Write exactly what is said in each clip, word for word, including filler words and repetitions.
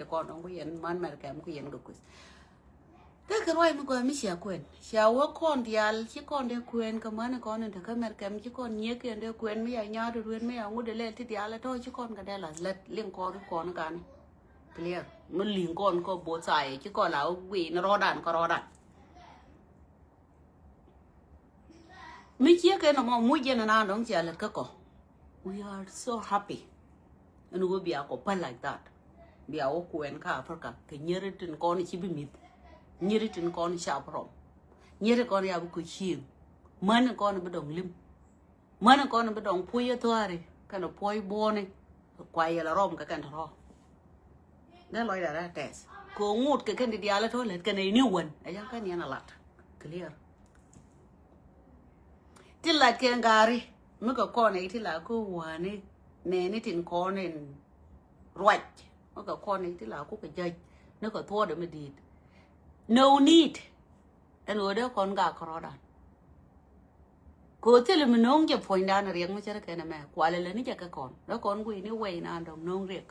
Kɔn ɔŋ ku yɛn man mɛr kɛm ku yɛn kɛ kueth. Tekɛ ruac mi gɔaa mi cia kuɛn cia wä kɔn diaal ci kɔn dee kuɛn kɛ män kɔn in tekä mɛr kɛm ci kɔn nyiek kɛn dee kuɛn mi ya nyaat ruet mi ya ŋut dee lɛl ti diaal tɔ̱ ci kɔn kɛ dee lath lät liŋ kɔn kɔn kan. Clear mi liŋ kɔn kɔ both side ci kɔn la wä guiy ni rɔɔdan kɛ rɔɔdan. Mi ciek kɛ nɔmɔ muc jɛn ɛn an dɔ̱ŋ cia lät kä kɔ. We are so happy. Ɛn ɣöö bia kɔ päl like that. Bia wä kuɛn kä Africa kɛ nyeri tin kɔn ci bi mi̱th. Nyeri tin kɔn ca bi rɔm. Nyeri kɔn ya bi kɔ cieŋ. Mäni kɔn bi dɔ̱ŋ lim. Mäni kɔn bi dɔ̱ŋ puɔ̱c ɛ thua̱ri kɛnɛ puɔ̱c buɔ̱ni. Kua yɛl a rɔm kɛ kɛn tɔ̱rɔ̱. Dee lɔcda rɛ tɛth kɛ ŋot kɛ kɛn di diaal tɔ̱ lät kɛn a ini wän ɛ ya̱ŋ kɛn yɛn a lat. Clear. Ti lat kɛ ŋa̱ri mi kɛ kɔn ɛ ti la kä wäni nɛni tin kɔn in ruac mi kɛ kɔn ɛ ti la ku kɛ jäc ni kɛ thuɔɔdɛ mi di̱i̱t. No need. Ɛn ɣöö dee kɔn gak kärɔ̱dan. Kɛ ɣöö thilɛ mi no̱o̱ŋ jɛ puɔ̱nydan riɛk mi cärä kɛn ɛmɛ kualɛ lɛ ni jɛ kɛ kɔn rɛ kɔn gui̱ni wɛy nan dɔ̱ŋ no̱o̱ŋ riɛk.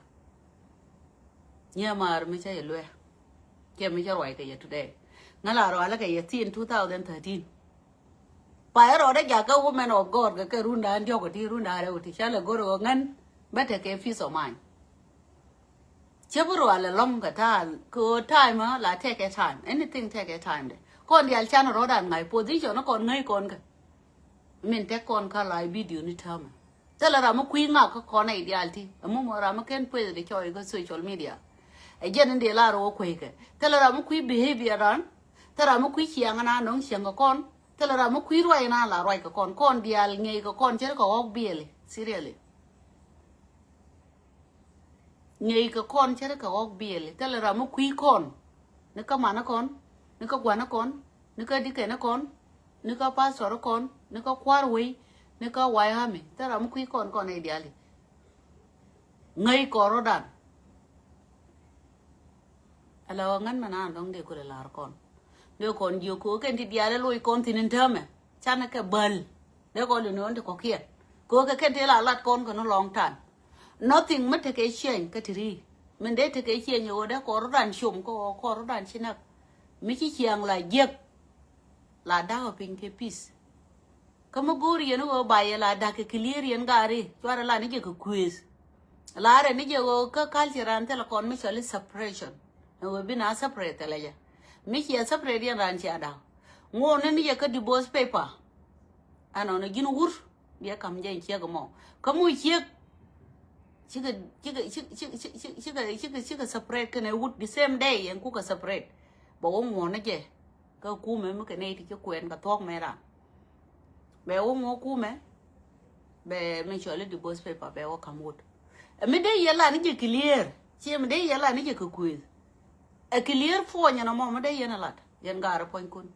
Nyiɛ maar mi cä yɛ luɛ kiɛ mi cä ruac kɛ yɛ today. Ŋä la rualä kɛ yɛ thin two thousand thirteen. Payɛ rɔɔdɛ jakä women of God kɛ kɛ rundan diɔk ɔ ti rundan rɛw ti cä lɛ go̱r ɣä ŋän bä tekɛ peace of mind. Cä bi rual ɛlɔ̱ŋ kɛ ta̱a̱ kɛ ɣöö time la take a time. Anything take a time dɛ. Kɔn diaal can rɔ̱dan ŋa̱c position ni kɔn ŋäc kɔn kɛ. Min tek kɔn kä la video ni täämɛ. Thilɛ ram mi kui̱ ŋak kä kɔn ɛ diaal ti ɛmɔ mɔ ram mi ken pueth di cɔy kä social media. Ɛ jɛn in dee lar wä kueykɛ thilɛ ram mi kui̱ behavior ran. Thilɛ ram mi kui̱ ciaŋ na nɔŋ ciaŋ kɛ kɔn. Thilɛ ram mi kui̱ ruac na la ruac kɛ kɔn kɔn diaal ŋiɛc kɛ kɔn cɛ ri kɛ ɣɔk biɛli seriously. Ŋiɛc kɛ kɔn cä ri kɛ ɣɔk biɛli thilɛ ram mi kui̱ kɔn. Ni kä man kɔn ni kä gua̱n kɔn ni kä dikɛn kɔn ni kä pastor kɔn ni kä kua̱r wei ni kä wai hami thilɛ ram mi kui̱ kɔn kɔn ɛ diali. Ŋäc kɔn rɔ̱dan. Ala ɣä ŋän mɛ naan dɔ̱ŋ dee kulɛ la̱r kɔn dee kɔn jiök kɛ ɣöö kɛn ti diaal ɛ loc kɔn thi̱n in täämɛ. Canɛ kɛ bäl dee kɔn li nööŋ ti kɔ̱kiɛn kɛ ɣöö kɛ kɛn ti la lat kɔn kɛ ni lɔ̱ŋ tan. Nothing mi tekɛ ciɛny kä ti ri min dee tekɛ ciɛny ɣöö dee kɔn rɔ̱dan com kä ɣöö kɔn rɔ̱dan ci näk. Mi ci ciaŋ la jiäk la da̱k ɔ piny kɛ peace. Kä mi go̱o̱r yɛn ɣöö ba yɛ la da̱k kɛ clear yɛn gaari cuarɛ la ni jɛ kɛ kuëëth. Laarɛ ni jɛ ɣöö kä culture ran thilɛ kɔn mi cɔl i̱ separation. Ɛ ɣöö bi na separate thilɛ jɛ mi ciɛ separate yɛn ran cia da̱k. Ŋuɔ̱ɔ̱n ni ni jɛ kä divorce paper. Ɛnɔnɔ ji̱n wur biɛ ka̱m jɛ in ciek ɛmɔ kä mu ciek. Cikɛ cikɛ cikɛ cikɛ cikɛ cikɛ cikɛ separate kɛnɛ wut the same day yɛn kukɛ separate. Bɛ wä ŋuɔ̱ɔ̱n ni jɛ. Kä kumɛ mi kɛ nɛy ti ci kuɛn kɛ thuɔ̱k mɛ ran. Bɛ wä ŋuɔ kumɛ bɛ mi cɔl i̱ divorce paper bɛ wä ka̱m wut. Ɛ mi dee yɛ lat ni jɛ clear ciɛ mi dee yɛ lat ni jɛ kɛ kuëth. Ɛ clear puɔ̱ny ɛn ɛmɔ mi dee yɛn ɛ lat yɛn gaari puɔ̱nykun.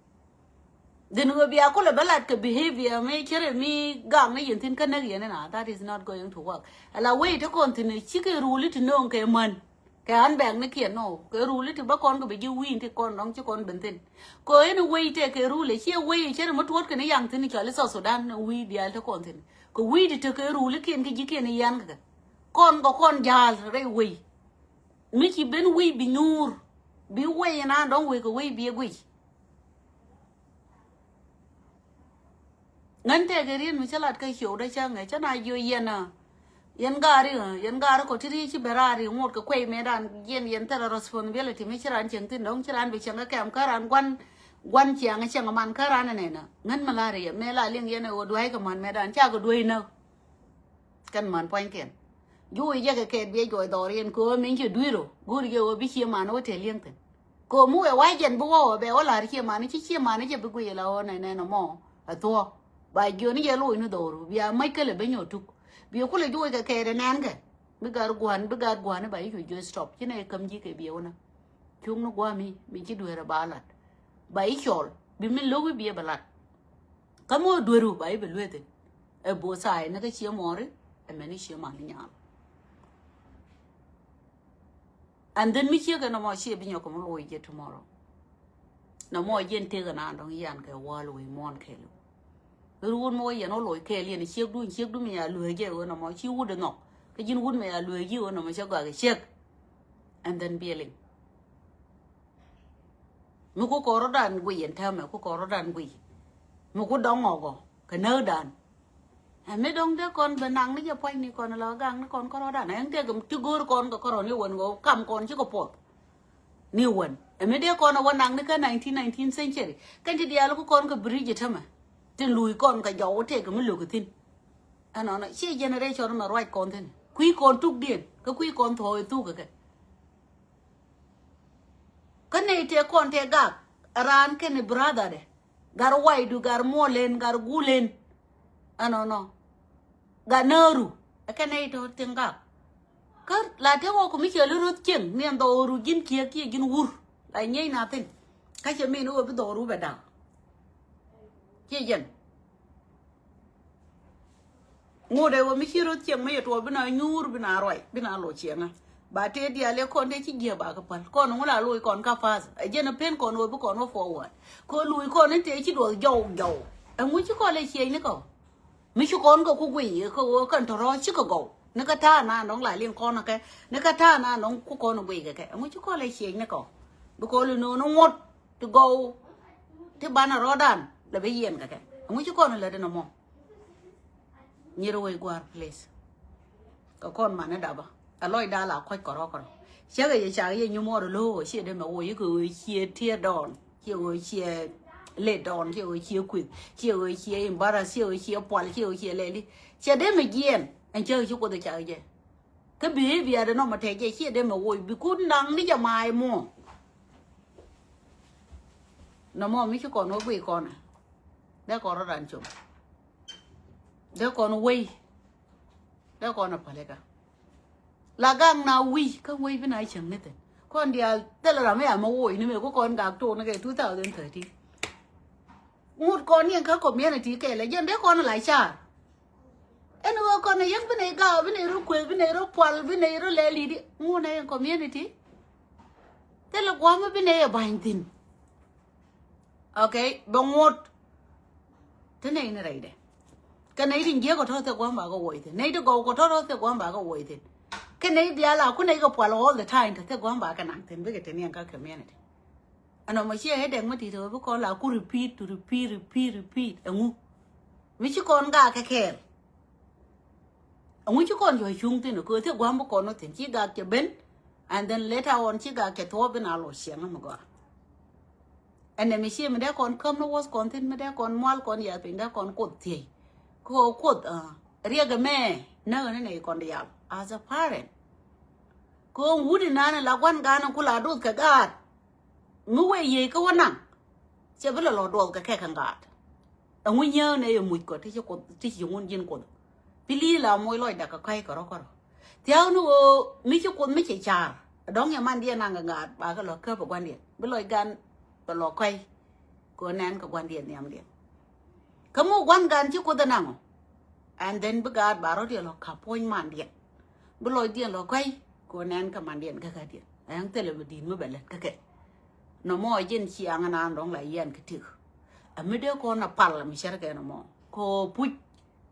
Dhin ɣöö bia kulɛ bä lat kɛ behavior mi cärɛ mi gak ni yɛn thi̱n kä näk yɛn ina that is not going to work. Ala wei ti kɔn thi̱n cikɛ ruli ti no̱o̱ŋ kɛ män. Kɛ an bɛk ni kiɛn nɔ kɛ ruli ti bä kɔn kɛ bi ji̱ wi̱i̱n ti kɔn dɔ̱ŋ ci kɔn ben thi̱n. Kɛ ɛn wei tɛ kɛ ruli ciɛ wei cärɛ mi tuɔ̱t kɛ ni yaŋ thi̱n cɔal i̱ South Sudan ni wi̱i̱ diaal ti kɔn thi̱n. Kɛ wi̱i̱ ti te kɛ ruli kiɛn kɛ ji̱ kiɛn i̱ yan kɛ kɔn kɛ kɔn ja̱a̱l rɛy wei. Mi ci ben wei bi nyuur bi wei ina dɔ̱ŋ wei kɛ wei bi ɛ guic. Ŋän tɛkɛ riet mi cä lat kä ciöw dä cä ŋɛ cä na jiö yɛn a. Yɛn gaari ɣä yɛn gaari kɔ ti ri ci bɛ raari ŋot kɛ kuɛy mëë dan yɛn yɛn thilɛ responsibility mi ci ran cieŋ thin dɔ̱ŋ ci ran bi cieŋ kä kɛm kä ran guan. Guan ciaŋ cieŋ man kä ran ɛnɛn a ŋän mi la̱r yɛ mëë la liŋ yɛn ɛ ɣöö dua̱a̱c kɛ man mëë dan cakɛ duäc näk. Kɛn man pua̱nykiɛn. Juuc jɛ kɛ kɛɛt biɛ juɔc dhɔriɛn kɛ ɣöö min ci dui̱r ɔ go̱o̱r jɛ ɣöö bi cie man wä tɛl yieŋ thi̱n. Kɛ ɣöö mi wëë wa̱c jɛn bi wä ɣɔɔ bɛ wä la̱r cie man ci cie man jɛ bi guic la ɣöö nɛn nɛn ɛmɔ. Ɛ thuɔ̱k ba jiöni jɛ loc ni dhɔru bia mäc kälɛ ben nyɔ tuk. Bi kulɛ juuc kɛ kɛɛt ɛ nɛn kɛ bi gat gua̱n bi gat gua̱n ba ji̱ cu jiöc stop ci nɛ käm ji̱ kɛ biɛ wä nä. Cuŋ ni gua̱mi mi ci dueer ɛ ba lat. Ba ji̱ cɔl bi min lo̱k wi̱i̱ biɛ bɛ lat. Kä mi wä dueru ba i̱ bɛ luethi. Ɛ both side ni kä cie mɔri ɛ mɛni cie mani nyal. And then mi cie kɛ nɔmɔ cie bi nyɔk kɛ mi loc jɛ tomorrow. Nɔmɔ jɛn tekɛ na dɔ̱ŋ yan kɛ wal wei muɔn kɛɛl. Ruun mi wä yɛn wä loc kɛɛl yɛn ciek dun ciek dun mi ya lueec jɛ wä nɔmɔ ci wut ɛ nhɔk. Kä ji̱n wut mi ya lueec ji̱ wä nɔmɔ cɛ gɔak kɛ ciek. And then bi a liŋ. Mi ku kɔn rɔ̱dan guiy ɛn täämɛ, ku kɔn rɔ̱dan guiy. Mi ku dɔŋ ŋɔkɔ kɛ näädan. Ɛ mi dɔ̱ŋ dee kɔn bɛ naŋ ni jɛ pua̱ny ni kɔn lɔ gaŋ ni kɔn kärɔ̱dan. Ɛn tëëk ti go̱o̱r kɔn kɛ kärɔ̱ ni wän ɣöö kam kɔn cikɛ puɔth. Ni wän. Ɛ mi dee kɔn ɛ wä naŋ ni kä nineteen, nineteenth century. Kɛn ti diaal ku kɔn kɛ bridge tämɛ. Tin luui kɔn kɛ jɔw tëëk mi lo̱k thi̱n. Ɛnɔnɔ ci generation mɛ ruac kɔn thi̱n. Kui̱ kɔn tukdiɛn kä kui̱ kɔn thuɔɔk ɛ thuk kɛ kɛ. Kä nɛy tëë kɔn tëë gak raan kɛnɛ brother dɛ. Gar waydu, gar muɔlen, gar gulen. Ɛnɔnɔ. Gar nääru. Ɛ kɛn nɛy tɔ̱ tin gak. Kä la tëë wä ku mi cɛ li ro̱th cieŋ ni ɛn dhɔru ji̱n kiɛ kiɛ ji̱n wur. La nyieeny na thi̱n. Kä cɛ min wä bi dhɔru bɛ da̱a̱. Ciɛ jɛn. Ŋot ɛ wä mi ci ro̱th cieŋ mi yɛ tuɔɔk bi na nyuur bi na ruac bi na lo̱c cieŋä. Ba tëë diaal ɛ kɔn tëë ci jiɛ ba kɛ päl kɔn ŋu la lo̱c kɔn ka path ɛ jɛn ɛ pen kɔn wä bi kɔn wä forward. Kɛ wä luc kɔn in tëë ci duɔth jɔw jɔw. Ɛŋu ci kɔn lɛ cieny ni kɔ. Mi ci kɔn kɛ ku guiy kɛ wä kɛn tɔ̱rɔ̱ cikɛ gɔw ni kä ta̱a̱ na nɔŋ la liŋ kɔn kɛ ni kä ta̱a̱ na nɔŋ ku kɔn guiy kɛ kɛ ɛŋu ci kɔn lɛ cieny ni kɔ. Bi kɔn lɛ no̱o̱ŋ ni ŋot ti gɔw ti banɛ rɔ̱dan lɛ bi yiɛn kɛ kɛ ɛŋu ci kɔn lɛ di nɔmɔ. Nyir wec gua̱a̱r please. Kɛ kɔn mani dapä. Ɛ lɔcda la kɔc kɔrɔ kɔrɔ. Cäkɛ yɛ cak yɛ nyumuɔɔr lo̱o̱k ɔ ciɛ dee mɛ woc ikɛ ɣöö ciɛ tear down. Ciɛ ɣöö ciɛ let down, ciɛ ɣöö ciɛ kueth, ciɛ ɣöö ciɛ embarrass, ciɛ ɣöö ciɛ pual, ciɛ ɣöö ciɛ lɛli. Ciɛ dee mɛ jiɛɛn ɛn cäkɛ ci Kuoth ɛ cak jɛ. Kä behavior dee nɔmɔ tɛk jɛ ciɛ dee mɛ woc bi kun naŋ ni jɛ ma̱a̱ mɔ. Nɔmɔ mi ci kɔn wä guiy kɔn ɛ. Dee kɔn rɔ ran com. Dee kɔn wei. Dee kɔn a palikä. La gaŋ na wi̱i̱ kä wei bi na cäŋ ni thi̱n. Kɔn diaal thilɛ ram mi a ma woc ni mëë ku kɔn gak tok ni kɛ two thousand thirteen. Ŋut kɔn niɛn kä community kɛɛl ɛ jɛn dee kɔn la car. Ɛn ɣöö kɔn ɛ yäŋ bi nɛy gaak bi nɛy rɔ kueth bi nɛy rɔ pual bi nɛy rɔ lɛl i̱di ŋut nɛy ɛn community. Thilɛ gua̱a̱m bi nɛy ɛ ba̱ny thi̱n. Okay, bɛ ŋot. Ti nɛy ni rɛydɛ. Kɛ nɛy ti jiek kɔ tɔ̱ thek gua̱a̱m ba kɛ wuɔc thi̱n. Nɛy ti gɔw kɔ tɔ̱ tɔ̱ thek gua̱a̱m ba kɛ wuɔc thi̱n. Kɛ nɛy diaal a ku nɛy kɛ pual all the time tɛ thek gua̱a̱m ba kɛ naŋ thi̱n bikɛ te niɛn kä community. Ɛn ɔmɔ ciɛ headache mi ti tɛ wee bi kɔn la ku repeat to repeat, repeat, repeat. Ɛŋu? Mi ci kɔn gak kɛ kɛɛl. Ɛŋu ci kɔn juɔ̱c cuŋ thi̱n kɛ thiek gua̱a̱m bi kɔn wä thi̱n ci gak cɛ ben. And then later on ci gak cɛ thuɔ̱ɔ̱p bi na lo̱c ciɛŋä mi gɔaa. Ɛn nɛ mi cie mi dee kɔn käm ni wuɔth kɔn thi̱n mi dee kɔn mual kɔn yɛth piny dee kɔn Kuoth thiey. Kɛ ɣöö Kuoth riɛk ɛmɛ näk ni nɛy kɔn diaal as a parent. Kɛ ɣöö wut inan in la gua̱n gan in ku la duɔth kɛ gaat. Mi wëë yiëë kä wä naŋ. Cɛ bi lɛ lɔ duɔth kɛ kɛ kɛ gaat. Ɛŋu nyääk nɛ yɛ muc kɔ ti ci Kuoth ti ci ŋun ji̱n Kuoth. Pi li̱i̱ la moc lɔcda kɛ ka̱c kärɔ̱ kärɔ̱. Thia̱a̱k ni ɣöö mi ci Kuoth mi ci ca̱a̱r. Dɔ̱ŋ yɛ mandiɛn naŋ kɛ gaat ba kɛ lɔ käp ɛ gua̱ndiɛn bi lɔc gan bɛ lɔ ka̱c. Kɛ ɣöö nɛn kɛ gua̱ndiɛn nhiamdiɛn. Kä mi gua̱n gan ci Kuoth ɛ naŋ ɔ. And then bi gaat ba rɔ̱diɛn lɔ ka̱p puɔ̱ny mandiɛn. Bi lɔcdiɛn lɔ ka̱c kɛ ɣöö nɛn kɛ mandiɛn gäkädiɛn. Ɛn thilɛ mi di̱i̱t mi bɛ lät kä kɛ. Nɔmɔ ji̱n ciaŋ ɛn an dɔ̱ŋ la yian kɛ tik. Ɛ mi dee kɔn a pal mi cärkɛ nɔmɔ kɛ ɣöö puc.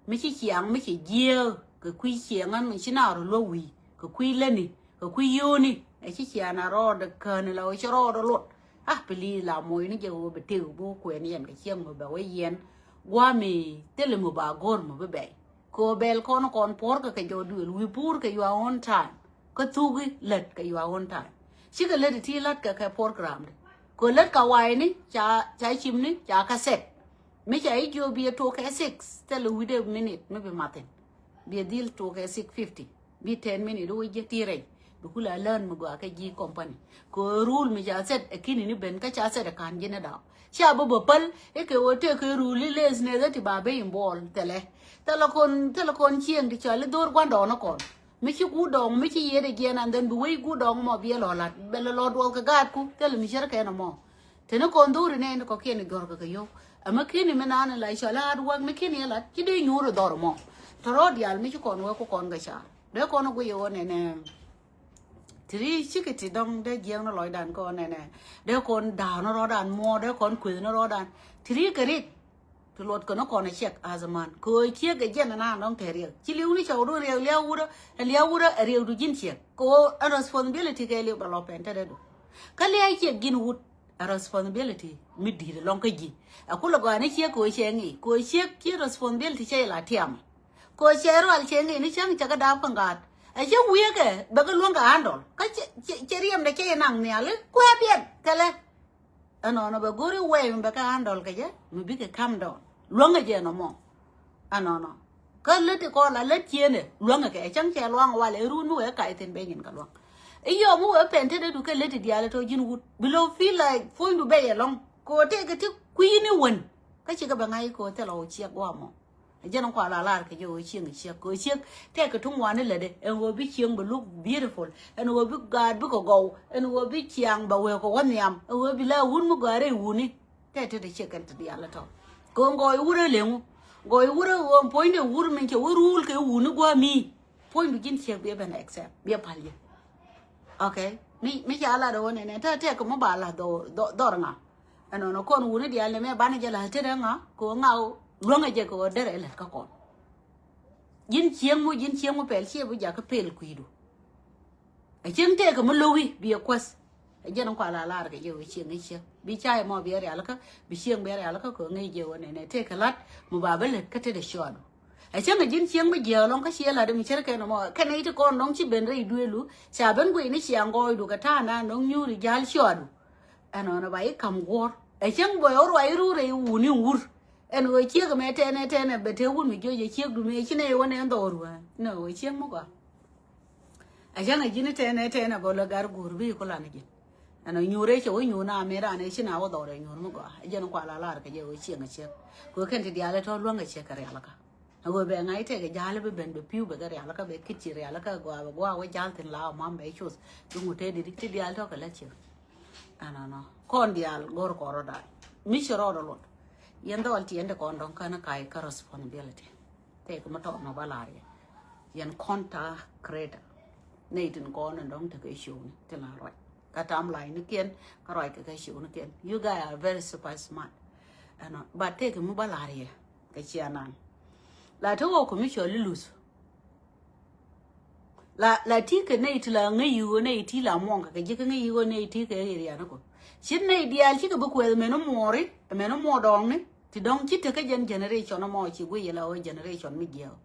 Mi ci ciaŋ mi ci jiääk kɛ kui̱ ciɛŋä mi ci na rɔ luäk wi̱i̱ kɛ kui̱ lätni kɛ kui̱ yio̱o̱ni. Ɛ ci ciaŋ a rɔɔdɛ käni la ɣöö ci rɔɔdɛ luɔt. A pi li̱i̱ la moc ni jɛ ɣöö bɛ tëk bi wä kuɛn yɛn kɛ ciɛŋ mi bɛ wä yɛn. Gua̱a̱mi thilɛ mi ba go̱r mi bi bɛy. Kɛ ɣöö bɛl kɔn kɔn puɔ̱rkɛ kɛ jɔw duël wi̱i̱ puurkɛ your own time. Kä thuki lät kɛ your own time. Cikɛ lät iti lät kɛ kɛ programdi. Kɛ lät ka wa̱i̱ni ca ca cimni ca kä set. Mi ca i̱ jiö bi ɛ tuɔk kɛ six thilɛ wi̱cdɛ minute mi bi mathin. Bi ɛ dhil tuɔk kɛ six fifty. Bi ten minute wä ji̱ ti rɛy. Bi kula lään mi gɔaa kɛ ji̱ company. Kɛ rule mi ca set ɛ kini ni ben kä ca set ɛ ka̱n ji̱n ɛ daw. Cia bä bä päl i̱ kɛ wä tëë kɛ rule i̱ laziness ɛ ti ba ben involve thilɛ. Thilɛ kɔn thilɛ kɔn cieŋ ti cɔal i̱ dho̱r gua̱ndɔɔŋ ni kɔn. Mi ci guut dɔɔŋ mi ci yiëëdɛ jiɛn and then bi wec guut dɔɔŋ mɔ bi ɛ lɔ la̱t bɛ lɛ lɔ duɔth kɛ gaatku thilɛ mi cärkɛ nɔmɔ. Teni kɔn dhuri nɛy ni kɔkiɛn i̱ gɔ̱rkɛ kɛ yio̱w. Ɛmɛ ki̱ni mi naan in la cɔl i̱ hard work ni ki̱ni ilat ci dee nyuur i̱ dhɔr mɔ. Tɔ̱ rɔɔd diaal mi ci kɔn wee ku kɔn kɛ ca̱r dee kɔn i̱ guic i̱ ɣöö nɛnɛ. Ti ri cikɛ ti dɔ̱ŋ dee jiɛɛŋ ni lɔcdan kɛ ɣöö nɛnɛ. Dee kɔn da̱a̱k ni rɔɔdan muɔ̱ɔ̱r dee kɔn kueth ni rɔɔdan ti ri kɛ rik. Ti luɔt kɛ ni kɔn ɛ ciɛk as a man. Kɛ ɣöö ciek ɛ jiɛn ɛn an dɔ̱ŋ tɛ̈ riɛk. Ci li̱w ni cɔw duun riɛk liaw wurä, ɛ liaw wurä ɛ riɛkdu ji̱n ciek. Kɛ ɣöö ɛ responsibility kɛ liw bɛ lɔ pɛn tetdädu. Kä liac ciek ji̱n wut ɛ responsibility mi di̱i̱t ɛlɔ̱ŋ kä ji̱. Ɛ kulɛ gɔaa ni ciek kɛ ɣöö ciɛ ŋi̱i̱c. Kɛ ɣöö ciek ci responsibility cɛ la tiam. Kɛ ɣöö cɛ rual cɛ ŋi̱i̱c ni cäŋ cɛ kɛ daap kä ŋa̱a̱t. Ɛ cä wi̱i̱kɛ bɛ kɛ luäŋ kɛ handle. Kä cɛ, cɛ, cɛ riɛmdɛ cɛ yɛ naŋ nhiali. Kuɛ biɛt kɛlɛ. Ɛnɔnɔ bɛ go̱ri wɛy mi bɛ kɛ handle kɛ jɛ mi bikɛ calm down. Luäŋɛ jɛ nɔmɔ. Ɛnɔnɔ. Kä lät ti kɔn la lät cienɛ luäŋɛ kɛ cäŋ cɛ luaŋ walɛ run mi wee kac thin ben nyin kɛ luaŋ. I̱ yɔm mi wee pɛn tetdädu kɛ lät ti diaal tɔ ji̱n wut. Bi lo̱ feel like puɔ̱nydu bɛ yɛ lɔŋ. Kɛ ɣöö tëëkɛ ti kui̱ni wän. Kä cikɛ bɛ ŋa̱c kɛ ɣöö thilɛ ɣöö ciɛk gua̱a̱mɔ. Ɛ jɛn in kua la lar kɛ jɛ ɣöö cieŋ ciek kɛ ɣöö ciek tɛk kɛ tuŋ wani lätdɛ ɛn ɣöö bi cieŋ bɛ look beautiful, ɛn ɣöö bi gaat bikɛ gɔw, ɛn ɣöö bi ciaŋ bɛ wee kɛ wä nhiam, ɛn ɣöö bi la wun mi gɔaa rɛy wuni. Tɛk tetdɛ ciek kɛn ti diaal tɔ kɛ ɣöö gɔɔy wurɛ leŋu. Gɔɔy wurɛ ɣöö puɔ̱nydɛ wur min cɛ wä ruul kɛ wuni gua̱a̱ mi. Puɔ̱nydu ji̱n ciek biɛ ben accept biɛ pal yɛ. Okay. Mi, mi ca lat ɣöö nɛnɛ tɛk tɛk kɛ mi ba la dhɔ, dhɔ, dhɔr ŋa. Ɛnɔnɔ kɔn wuni diaal ni mɛ banɛ jɛ la tetdɛ ŋa kɛ ɣöö ŋa luäŋɛ jɛ kɛ ɣöö derɛ lät kä kɔn. Ji̱n cieŋ mu, ji̱n cieŋ mu pɛl ciɛ bi jakä pel kui̱du. Ɛ cieŋ tëëkɛ mi lo̱wi bi ɛ kuäth. Ɛ jɛn in kua la lar kɛ jɛ ɣöö cieŋ i̱ ciek bi cay mɔ bi ɛ rialikä, bi cieŋ bi ɛ rialikä kɛ ŋäc jɛ ɣöö nɛnɛ tëëkɛ la̱t mi ba bi lät kä tetdɛ ciɔɔdu. Ɛ cäŋ ɛ ji̱n cieŋ bi jiääk ɛlɔ̱ŋ kä ciɛ la̱t mi cär kɛn ɛmɔ kɛn i̱ ti kɔn dɔ̱ŋ ci ben rɛy duëëlu. Ca ben guiy ni ciaŋ gɔɔydu kɛ ta̱a̱ na dɔ̱ŋ nyuuri ja̱l ciɔɔdu. Ɛnɔnɔ ba i̱ ka̱m guɔ̱ɔ̱r ɛ cäŋ bɛ ɣöö ruac i̱ ruu rɛy wuni wur. Ɛn ɣöö ciek ɛmɛ tɛnɛ tɛnɛ bɛ te wun mi jiɔc ɛ ciekdu mëë ci nɛy wä nɛn dhɔr wä. Nɛ ɣöö ciek mi gɔaa. Ɛ cäŋ ɛ ji̱n tɛnɛ tɛnɛ bä lä gar guur bi ku lan ji̱n. Ɛn ɔ nyuur ɛ cɛ wä nyuur na mëë ran ɛ ci na wä dhɔr ɛ nyuur mi gɔaa. Ɛ jɛn kua la lar kɛ jɛ wä cieŋ ɛ ciek. Kɛ wä kɛn ti diaal ɛ tɔ̱ luäŋ ɛ ciek kɛ rialikä. Ɛ wä bɛ ŋa̱c tɛk ɛ ja̱a̱l bi ben bɛ pi̱w bɛ kɛ rialikä bɛ ki̱t ci rialikä gɔaa bɛ gɔaa wä ja̱a̱l thin la ɔ mam bɛ cuth. Bi ŋut te di ti diaal tɔ̱ kɛ lä ciek. Ɛnɔnɔ kɔn diaal go̱r kɔn rɔ daal. Mi ci rɔɔd ɔ luɔt. Yɛn dhɔl ti yɛn ti kɔn dɔ̱ŋ kän ka̱c kä responsibility. Tëëk mi tɔt nɔ ba la̱r yɛ. Yɛn content creator. Nɛy tin kɔn in dɔ̱ŋ tekɛ ciökni tin la ruac kä tam la̱cnikiɛn kä ruac kɛ kɛ ciöknikiɛn. You guys are very super smart. Ɛnɔ but tëëk mi ba la̱r yɛ kɛ ciɛ nan. La te wä commission li luth. La, la ti kɛ nɛy ti la ŋäc yi̱ ɣöö nɛy ti la muɔ̱ŋ kɛ kɛ ji̱ kä ŋäc yi̱ ɣöö nɛy ti kɛ area ni kɔ. Ci nɛy diaal cikɛ bi kuɛth mɛn muɔɔri mɛn muɔɔr dɔɔŋni. Ti dɔ̱ŋ ci tekä jɛn generation mɔ ci guiy yɛ la ɣöö generation mi jiɛɛk.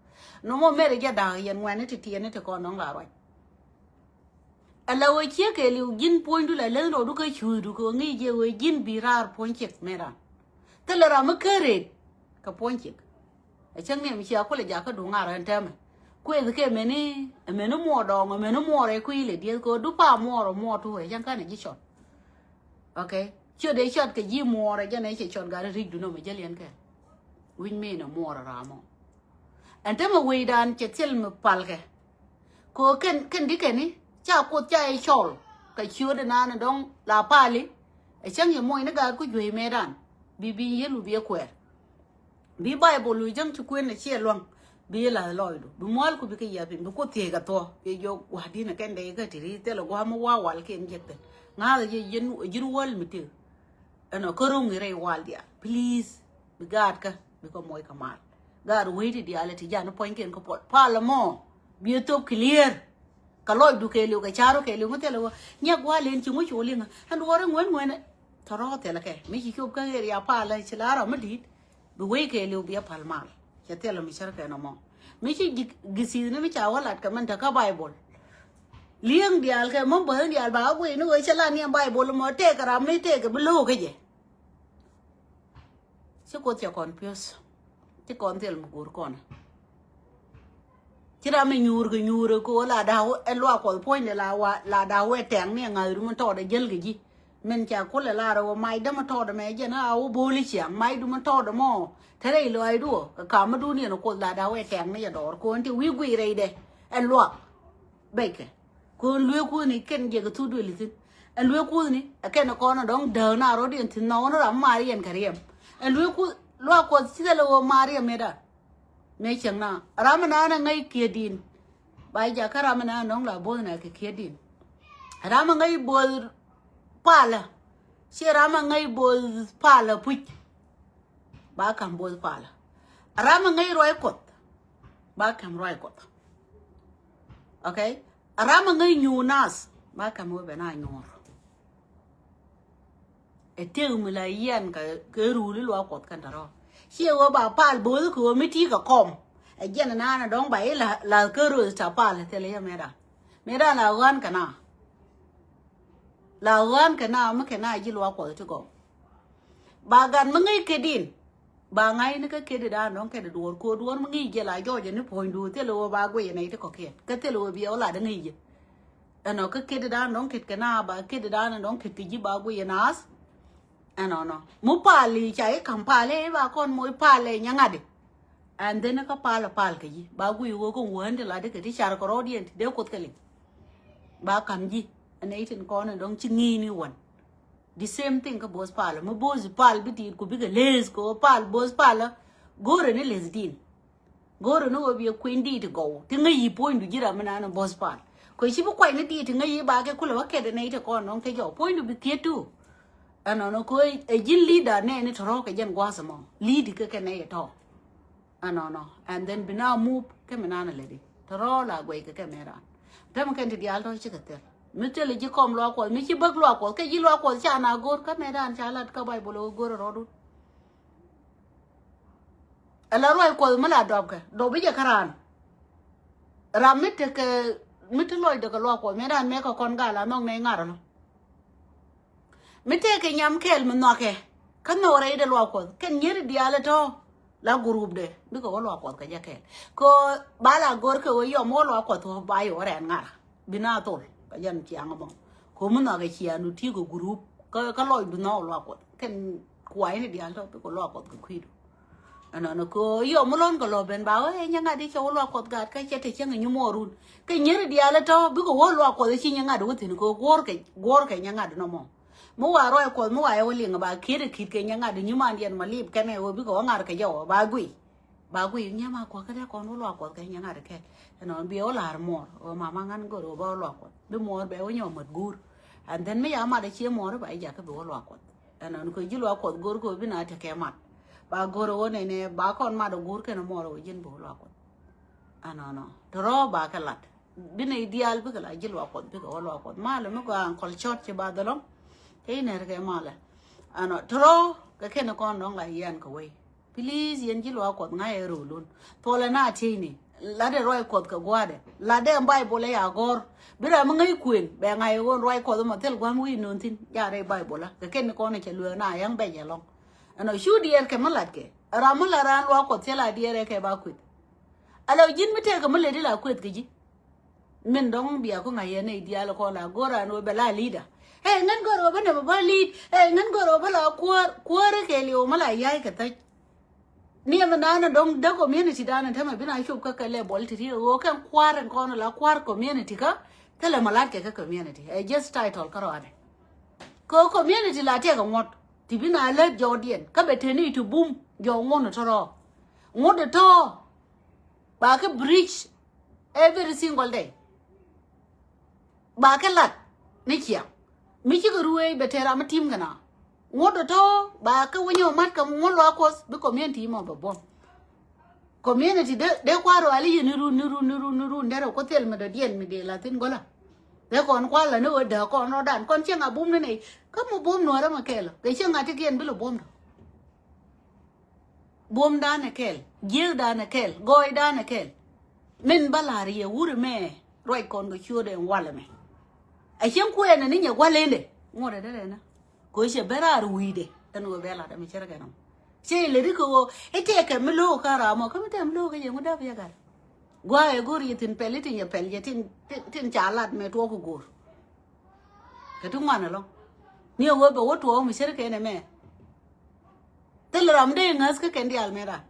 Nɔmɔ mɛri jɛ da̱a̱k yɛn ŋuɛ̈ni ti tiɛɛni ti kɔn dɔ̱ŋ la ruac. Ala ɣöö ciek kɛɛliw ji̱n puɔ̱nydu la leth rɔɔdu kä cuucdu kɛ ɣöö ŋi̱i̱c jɛ ɣöö ji̱n bi raar puɔ̱ny ciek mɛran. Thilɛ ram mi kä rëët kɛ puɔ̱ny ciek. Ɛ cäŋ ni mi cia kulɛ jakä duŋ ŋa̱r ɛn täämɛ. Kuëth kɛ mɛni, mɛni muɔɔr dɔɔŋ mɛni muɔɔr ɛ kui̱ lɛ dieth kɛ ɣöö du pa muɔɔr muɔɔr tuur ɛ cäŋ känɛ ji̱ cɔt. Okay. Ciöt ëë cɔt kɛ ji̱ muɔɔr ɛ jɛn ëë cɛ cɔt gat ɛ ri̱cdu nɔmɔ jäliɛn kɛ. Wi̱c min ɛ muɔɔr ɛ raamɔ. Ɛn tämɛ wecdan cɛ thil mi palkɛ. Kɛ ɣöö kɛn, kɛn di kɛn i̱ ca Kuoth ca i̱ cɔl kɛ ciöt ɛ naan ɛ dɔ̱ŋ la pali. Ɛ cäŋ yɛ muɔcni gaat ku juey mëëdan bi bi yel wi bi ɛ kuɛɛr. Bi Baibol wi̱i̱ jäŋ ci kuën ɛ ciɛ lua̱ŋ. Bi la̱th lɔcdu bi mua̱l ku bikɛ yiath piny bi Kuoth thiec kɛ thuɔ̱k. Bi jɔk gua̱a̱r di̱n ɛ kɛn dee kä ti ri̱i̱th thilɛ gua̱a̱r mi wa̱a̱ wal kiɛn jiɛk thi̱n. Ŋa̱a̱th ɛ ji̱n wäl mi tëë. Ɛnɔ kä ro̱ŋ i̱ rɛy wal diaal please. Bi gaatkä bikɛ moc kɛ mal. Gaat wec ti diaal ɛ ti jan i̱ puɔ̱nykiɛn kä puɔt pal ɛmɔ. Bi ɛ thop clear. Kɛ lɔcdu kɛɛliw kɛ ca̱ru kɛɛliw ŋu thilɛ wä nyiak gua̱a̱l in ci ŋu cu liŋä ɛn duɔ̱ɔ̱r i̱ ŋuɛn ŋuɛn. Tɔ̱rɔ̱ thilɛ kɛ mi ci cop kä area pal ɛ ci la ram mi di̱i̱t. Bi wec kɛɛliw bi ɛ pal mal. Cɛ thilɛ mi cär kɛn ɛmɔ mi ci githithni mi ca wä lat kɛ mɛn te kä Baibol. Li̱eŋ diaal kɛ mɔ bäth diaal ba wä guiy ni wee cɛ la niɛm Baibol mɔ tëëkɛ ram mi tëëkɛ bi lo̱o̱k kä jɛ. Ci Kuoth cɛ kɔn piöth. Ci kɔn thil mi go̱o̱r kɔn. Ci ram mi nyuur kɛ nyuur kɛ ɣöö la da̱a̱ wä ɛ luaak Kuɔth puɔ̱nydɛ la wa la da̱a̱ wä ɛ tɛŋ ni ɛ ŋa̱thdu mi tɔɔdɛ jäl kɛ ji̱. Min ca kulɛ lar ɛ wä macdä mi tɔɔdɛ mɛ jɛn a wä bo̱o̱li ciaŋ macdu mi tɔɔdɛ mɔ. Te rɛy lɔaacdu ɔ kɛ ka̱m mi duuniɛn ɛ Kuoth la da̱a̱ wä ɛ tɛŋ ni jɛ dɔɔr kɔn ti wi̱i̱ guiy rɛydɛ. Ɛ luaak. Bɛckɛ. Kɔn lueek Kuothni kɛn jɛ kɛ thuk duëli thi̱n. Ɛ lueek Kuothni ɛ kɛn kɔn ɛ dɔ̱ŋ dääk na rɔ̱diɛn thi̱n nhɔk ni ram mi maar yɛn kɛ riɛm. Ɛ lueek Kuoth luaak Kuɔth ci thilɛ ɣöö maar yɛn mëëdan. Mëë cieŋ na ram mi naan ɛ ŋäc kiɛ di̱i̱n. Ba jakä ram mi naan dɔ̱ŋ la bo̱o̱th na kɛ kiɛ di̱i̱n. Ram mi ŋäc bo̱o̱th palä. Ciɛ ram mi ŋäc bo̱o̱th palä puc. Ba ka̱m bo̱o̱th palä. Ram mi ŋäc ruac Kuɔth. Ba ka̱m ruac Kuɔth. Okay. Ram mi ŋäc nyuur nath. Ba ka̱m wä ben a nyuur. Ɛ tëk mi la yian kɛ ruli luaak Kuɔth kɛn tɔrɔ. Ciɛ wä ba pal bo̱o̱th kɛ wä mi ti kɛ kɔm. Ɛ jɛn naan dɔŋ ba i la kɛ röth ta pal thil yɛ mɛt a mɛt a la ɣän kɛ na. La ɣän kɛ na mi kɛ na ji̱ luaak Kuɔth ti gɔw. Ba gat mi ŋäc kɛ din. Ba ŋa̱c ni kä kedi dan dɔ̱ŋ kedi duɔ̱ɔ̱r ko̱ duɔ̱ɔ̱r mi ŋi̱i̱c jɛ la jɔɔcɛ ni puɔ̱nydu thilɛ wä ba guiyɛ nɛy ti kɔ̱kiɛn kä thilɛ wä biɛ wä lat ŋi̱i̱c jɛ. Ɛnɔ kä kedi dan dɔ̱ŋ kit kɛ na ba kedi dan dɔ̱ŋ kit kɛ ji̱ ba guiyɛ naath. Ɛnɔnɔ mi pal i̱ ca i̱ ka̱m pal i̱ ba kɔn moc pal i̱ nyɛ ŋa̱t i̱. And then kä pal pal kɛ ji̱ ba guiyɛ wä kä wään ti lat i̱ kɛ ti car kɛ rɔɔdiɛn ti dee Kuoth kɛ liŋ. Ba ka̱m ji̱ ɛn i̱ tin kɔn in dɔ̱ŋ ci ŋi̱i̱ni wän. The same thing kä bo̱o̱th pal mi bo̱o̱th pal bi tiit ku bikɛ leeth kɛ ɣöö pal bo̱o̱th pal. Go̱o̱rɛ ni leeth din. Go̱o̱rɛ ni ɣöö biɛ kueny diit ti gɔw ti ŋäc yi puɔ̱nydu ji̱ ram mi naan bo̱o̱th pal. Kɛ ci bi kuany ni diit ti ŋäc yi ba kɛ kulɛ wä kɛt ni ti kɔn nɔŋ kɛ jɔw puɔ̱nydu bi thiet tu. Ɛnɔnɔ kɛ ɣöö ɛ ji̱n leader nɛɛni tɔ̱rɔ̱ kɛ jɛn gua̱a̱th ɛmɔ lead kɛ kɛ nɛy ɛ tɔ̱. Ɛnɔnɔ and then bi na move kɛ mi naan a lɛ di tɔ̱rɔ̱ la guɛc kɛ kɛ mɛ raan. Tɛm kɛn ti diaal tɔ̱ cikɛ thil mi thil ji̱ kɔm luaak Kuɔth mi ci bäk luaak Kuɔth kɛ ji̱ luaak Kuɔth ca na go̱r kä mɛ raan ca lat kä Baibol ɛ go̱r ɛ rɔɔdun. Ɛ la ruac Kuɔth mi la dɔpkɛ dɔp i̱ jɛ kä raan. Ram mi tekɛ mi ti lɔcdɛ kɛ luaak Kuɔth mi raan mɛ kɛ kɔn gal a nhɔk nɛy ŋa̱r ɛlɔ. Mi tëëkɛ nyam kɛɛl mi nhɔakɛ kä nhɔk rɛydɛ luaak Kuɔth kɛn nyieri diaal ɛ tɔ̱. La group dɛ bikɛ wä luaak Kuɔth kɛ jɛ kɛɛl kɛ ba la go̱r kɛ wä yɔm wä luaak Kuɔth wä ba yɛ wä rɛn ŋa̱r. Bi na thol kɛ jɛn ciaŋ ɛmɔ. Kɛ mi nhɔakɛ ciaŋdu ti̱i̱ kɛ group kä lɔcdu nhɔk luaak Kuɔth kɛn kuayni diaal tɔ̱ bikɛ luaak Kuɔth kɛ kui̱du. Ɛnɔnɔ kɛ yɔm mi lɔn kɛ lɔ ben ba wee nyɛ ŋa̱t i̱ cɛ wä luaak Kuɔth gat kä cɛ te cäŋ i̱ nyumuɔɔrun. Kɛ nyieri diaal ɛ tɔ̱ bikɛ wä luaak Kuɔth i̱ ci nyɛ ŋa̱t wä thi̱n kɛ guɔ̱ɔ̱r kɛ guɔ̱ɔ̱r kɛ nyɛ ŋa̱t nɔmɔ. Mi wa ruac Kuɔth mi wa yɛ wä liŋ ba kiet ɛ ki̱t kɛ nyɛ ŋa̱t i̱ nyimandiɛn ma lip kɛn ɛ wä bikɛ wä ŋa̱t kɛ jɛ wä ba guiy. Ba guiy nyɛ ma kuɔk kä dee kɔn wä luaak Kuɔth kɛ nyɛ ŋa̱t kɛl. Ɛnɔnɔ biɛ wä la̱r muɔɔr wä mama ŋa̱n go̱r wä ba wä luaak Kuɔth bi muɔɔr bɛ wä nyɛ wä mat guur. And then mi ya mat ɛ cie muɔɔr ba i̱ jakä bi wä luaak Kuɔth. Ɛnɔnɔ kɛ ji̱ luaak Kuɔth go̱r kɛ wä bi na tekɛ mat. Ba go̱r wä nɛnɛ ba kɔn mat ɛ go̱r kɛn mɔɔr wä ji̱n bi wä luaak Kuɔth. Ɛnɔnɔ tɔrɔ ba kɛ lat. Bi nɛy diaal bikɛ la ji̱ luaak Kuɔth bikɛ wä luaak Kuɔth malɛ mi gɔaa ankɔl cɔt ci ba dhɔlɔŋ. Cɛ inɛr kɛ malɛ. Ɛnɔ tɔrɔ kɛ kɛn kɔn dɔŋ la yian kɛ wei. Please yɛn ji̱ luaak Kuɔth ŋa̱c ɛ ro̱o̱lun. Thuɔlɛ na tieyni latdɛ ruac Kuɔth kɛ gua̱a̱dɛ latdɛ ɛn Baibol ɛ ya gɔ̱r. Bi ram mi ŋäc kuën bɛ ŋa̱c ɛ ɣöö ruac Kuɔth ɛmɔ thil gua̱n wi̱i̱ no̱o̱n thi̱n. Ca rɛy Baibol ɛ kɛ kɛn ni kɔn ɛ cɛ lueek na yɛŋ bɛc ɛlɔ̱ŋ. Ɛnɔ cu diɛɛr kɛ mi latkɛ ram mi la raan luaak Kuɔth thil a diɛɛr ɛ kɛ ba kueth. Ala ji̱n mi tëëkɛ mi leti la kueth kɛ ji̱. Min dɔ̱ŋ bia ku ŋa̱c yɛn nɛy diaal kɔn la go̱o̱r an wee bɛ la leader. Ɛ ŋän go̱o̱r wee bä nɛmɛ bä lead. Ɛ ŋän go̱o̱r wee bä la kuäär kuäär kɛ liw mi la ya̱c kɛ thäc. Ni ɛmɛ naan dɔ̱ŋ dee community dan tämɛ bi na cop kä kɛ level ti ti ɣöö kɛn kua̱r in kɔn la kua̱r community kä thilɛ mɛ la̱t kɛ kä community ɛ just title kä rɔɔdɛ. Kɛ community la tiɛkɛ ŋuɔ̱t ti bi na lät jɔɔdiɛn kä bɛ teni ti bum jɔɔ ŋuɔ̱t tɔ̱rɔ̱. Ŋuɔ̱t tɔ̱ ba kɛ bridge every single day. Ba kɛ lat ni ciaŋ mi cikɛ ruëëc bɛ tëë ram mi tim kɛ na ŋuɔ̱t tɔ̱ ba kɛ wä nyɛ wä mat kɛ ŋuɔ̱t luaak Kuɔth bi community mɔ bɛ buɔ̱m. Community dee kua̱r ruali yɛ ni run ni run ni run ni run derɛ Kuoth thil mi dɔ̱diɛn mi dee la thin gɔla. Dee kɔn kua̱r la ni wä dee kɔn rɔdan kɔn cieŋ a bum ni nɛy kä mi bum nuɔrɛ mɛ kɛɛl kɛ cieŋ a ti kiɛn bi lɛ bum dɔ. Buɔ̱mdan ɛ kɛl, jiëëkdan ɛ kɛl, gɔɔydan ɛ kɛl. Min bä la̱r yɛ wur ɛmɛ ruac kɔn kɛ ciötdɛ ɛn wal ɛmɛ. Ɛ cieŋ kuɛɛnɛ ni nyɛ gua̱l endɛ ŋuɔ̱t ɛ dee rɛnä. Kɛ cɛ ben raar wi̱i̱dɛ ɛn ɣöö bɛ la̱t ɛmɛ cärkɛ nɔm. Cɛ ilɛ ri kɛ ɣöö i̱ tɛɛkɛ mi lo̱o̱k kä raam ɔ kä mi tɛm lo̱o̱k kä yɛ ŋut dee bi jɛ gat. Gua̱a̱ ɛ go̱r yɛ thi̱n pɛl i̱ tin yɛ pɛl yɛ tin ca lat mɛ tuɔɔk kɛ go̱r. Kɛ ti ŋuan ɛlɔ̱ŋ ni ɛ ɣöö bɛ wä tuɔɔk mi cärkɛ ɛn ɛmɛ. Thil ram dee ŋäth kä kɛn diaal mëë ran.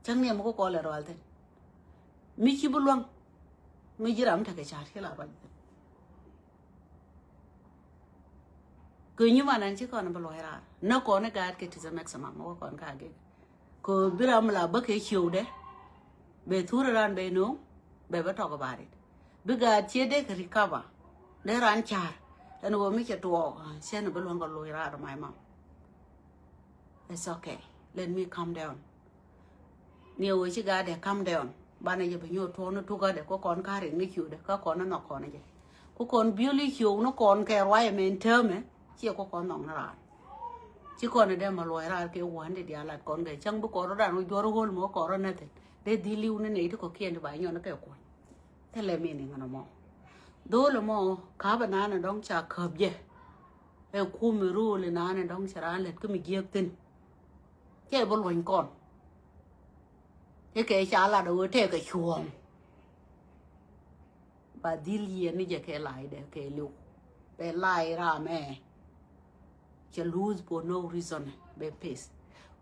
Cäŋ ni ɛmɛ kä kɔl ɛ rual thin mi ci bi luäŋ. Mi ji̱ ram tekɛ ca̱r ci la ruac thin. Kɛ nyuman ɛn ci kɔn bi luɔc raar nä kɔn i̱ gaat kɛ ti the maximum wä kɔn ka gek. Kɛ bi ram la bä kɛ ciöwdɛ bɛ thur ran bɛ no̱o̱ŋ bɛ bä tɔk barit. Bi gaat cië dee kɛ recover dee ran ca̱r. Ɛn ɣöö mi cɛ tuɔɔk cɛn bi luäŋ kɛ luɔc raar my mom. It's okay. Let me calm down. Ni ɣöö ci gaat dee calm down. Banɛ jɛ bi nyuɔ̱th tuɔɔk ni tukä dee kä kɔn ka riŋ ni ciötdɛ kä kɔn ni nhɔk kɔn jɛ. Ku kɔn biöl i̱ ciöök ni kɔn kɛ ruacɛ mɛn täämɛ. Ciɛ kä kɔn nhɔk ni raan. Ci kɔn dee ma luɔc raar kɛ wändi diaal lat kɔn kɛ cäŋ bi kɔn rɔ dan wä juɔr ɣöl mɔ kɔn rɔ näthin. Dee dhil li̱w ni nɛy ti kɔ̱kiɛn ti ba nyɔn kɛ kuɔ̱ny. Thilɛ mi ni ŋän mɔ. Dho̱l mɔ ka̱pɛ naan dɔ̱ŋ ca käp jɛ. Ɛ kum mi ro̱o̱l naan dɔ̱ŋ ca raan lät kä mi jiäk thi̱n. Cɛ bi luɔ̱ny kɔn. Cɛ kɛ ca lat ɛ ɣöö tɛkɛ cuɔ̱ɔ̱ŋ. Ba dhil yieen ni jɛ kɛ la̱a̱cdɛ kɛ li̱w. Bɛ la̱a̱c ram ɛ. Cɛ lose for no reason bɛ pith.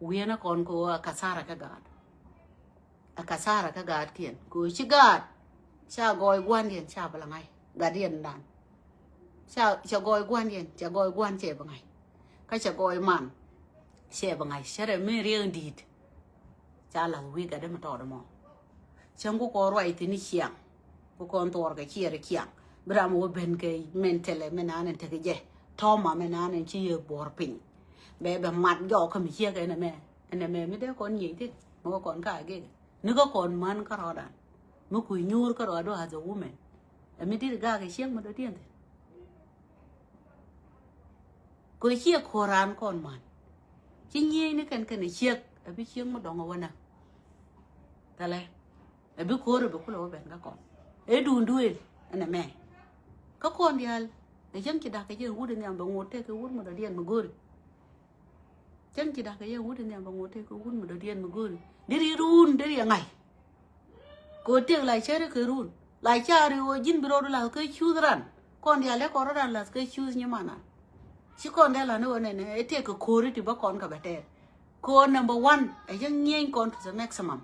Wi̱i̱nä kɔn kɛ ɣöö a kathara kä gaat. A kathara kä gaatkiɛn kɛ ɣöö ci gaat. Ca gɔɔy gua̱ndiɛn ca bi la ŋa̱c. Gatdiɛn dan. Ca, ca gɔɔy gua̱ndiɛn, ca gɔɔy gua̱n cɛ bi ŋa̱c. Kä ca gɔɔy man cɛ bi ŋa̱c. Cɛ rɛ mi riɛk in di̱i̱t. Ca la̱th wi̱i̱ gatdä mi tɔɔt ɛmɔ. Cäŋ ku kɔn ruac thi̱n i̱ ciaŋ. Ku kɔn thuɔɔr kɛ ciɛɛr i̱ ciaŋ. Bi ram wä ben kɛ mɛn thilɛ mɛn naan in tekɛ jɛ. Tɔ̱ma mɛn naan in ci yɛ buɔ̱ɔ̱r piny. Bɛ bɛ mat jɔɔk kä mi ciek ɛn ɛmɛ. Ɛn ɛmɛ mi dee kɔn nyiec thi̱n. Mi wä kɔn ka gek. Ni kä kɔn män kärɔɔdan. Mi kui̱ nyuur kärɔɔdu as a woman. Ɛ mi di̱t gak ɛ ciek mi dɔ̱diɛn thi̱n. Kɛ ciek ko̱ran kɔn man. Ci nyiey ni kɛn kɛn ɛ ciek ɛ bi ciek mi dɔ̱ŋ ɛ wänä. Thɛlɛ ɛ bi ko̱r ɛ bi kulɛ wä ben kä kɔn. Ɛ duun duëël ɛn ɛmɛ. Kä kɔn diaal ɛ cäŋ ci da̱k kɛ jɛ wut ɛ nhiam bɛ ŋot tëë kɛ wut mi dɔ̱diɛn mi go̱ri. Cäŋ ci da̱k kɛ yɛ wut in nhiam bɛ ŋot tëë kɛ wut mi dɔ̱diɛn mi go̱o̱ri. Deri run deri ɛ ŋa̱c. Kɛ ɣöö tëëk la cäri kɛ run la caari ɣöö ji̱n bi rɔɔdu la̱th kɛ cuuth ran. Kɔn diaal dee kɔn rɔɔdan la̱th kɛ cuuth nyimanan. Ci kɔn dee la̱th ni ɣöö nɛnɛ ɛ tëëk kɛ ko̱ri ti bä kɔn kɛ bɛ tɛɛr. Kɛ ɣöö number one ɛ cä ŋi̱eeny kɔn to the maximum.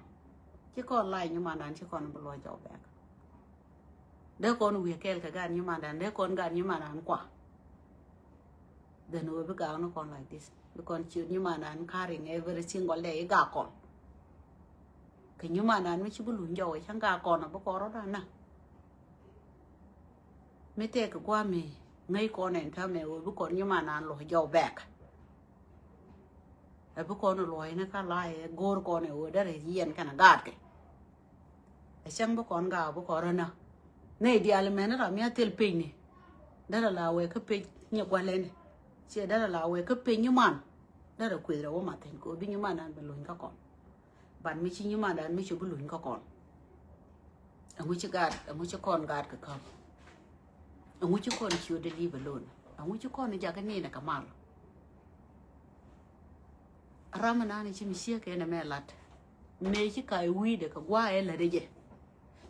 Ci kɔn la̱c nyimanan ci kɔn bi luɔc jɔk bɛɛk. Dee kɔn wi̱i̱ kɛɛl kɛ gaat nyimanan dee kɔn gaat nyimanan kua. Then we bi gak ni kɔn like this. Bi kɔn ciöt nyimanan carrying every single day i gak kɔn. Kɛ nyimanan mi ci bi luny jɔw i cäŋ gak kɔn a bi kɔn rɔ̱dan na. Mi tɛk kɛ guami ŋäc kɔn ɛn täämɛ we bi kɔn nyimanan luɔ̱c jɔw bɛk. Ɛ bi kɔn luɔ̱c ni ka la ɛ go̱o̱r kɔn ɛ we derɛ yiɛn kɛn a gaatkɛ. Ɛ cäŋ bi kɔn gaak bi kɔn rɔ nä. Nɛy diaal mɛn ram mi a thil pecni. Derɛ la wee kä pec nyɛ gualɛni. Ciɛ derɛ la wee kä pec nyiman. Derɛ kueth rɛ wä mathin kɛ ɣöö bi nyiman dan bi luny kä kɔn. Ban mi ci nyiman dan mi ci bi luny kä kɔn. Ɛŋu ci gaat, ɛŋu ci kɔn gaat kɛ käp. Ɛŋu ci kɔn ciötdɛ leave alone. Ɛŋu ci kɔn jakä ninɛ kɛ mal. Ram ɛnan ci mi ciek ɛn ɛmɛ lat. Mëë ci ka i̱ wi̱i̱dɛ kɛ gua̱a̱ ɛ lätdɛ jɛ.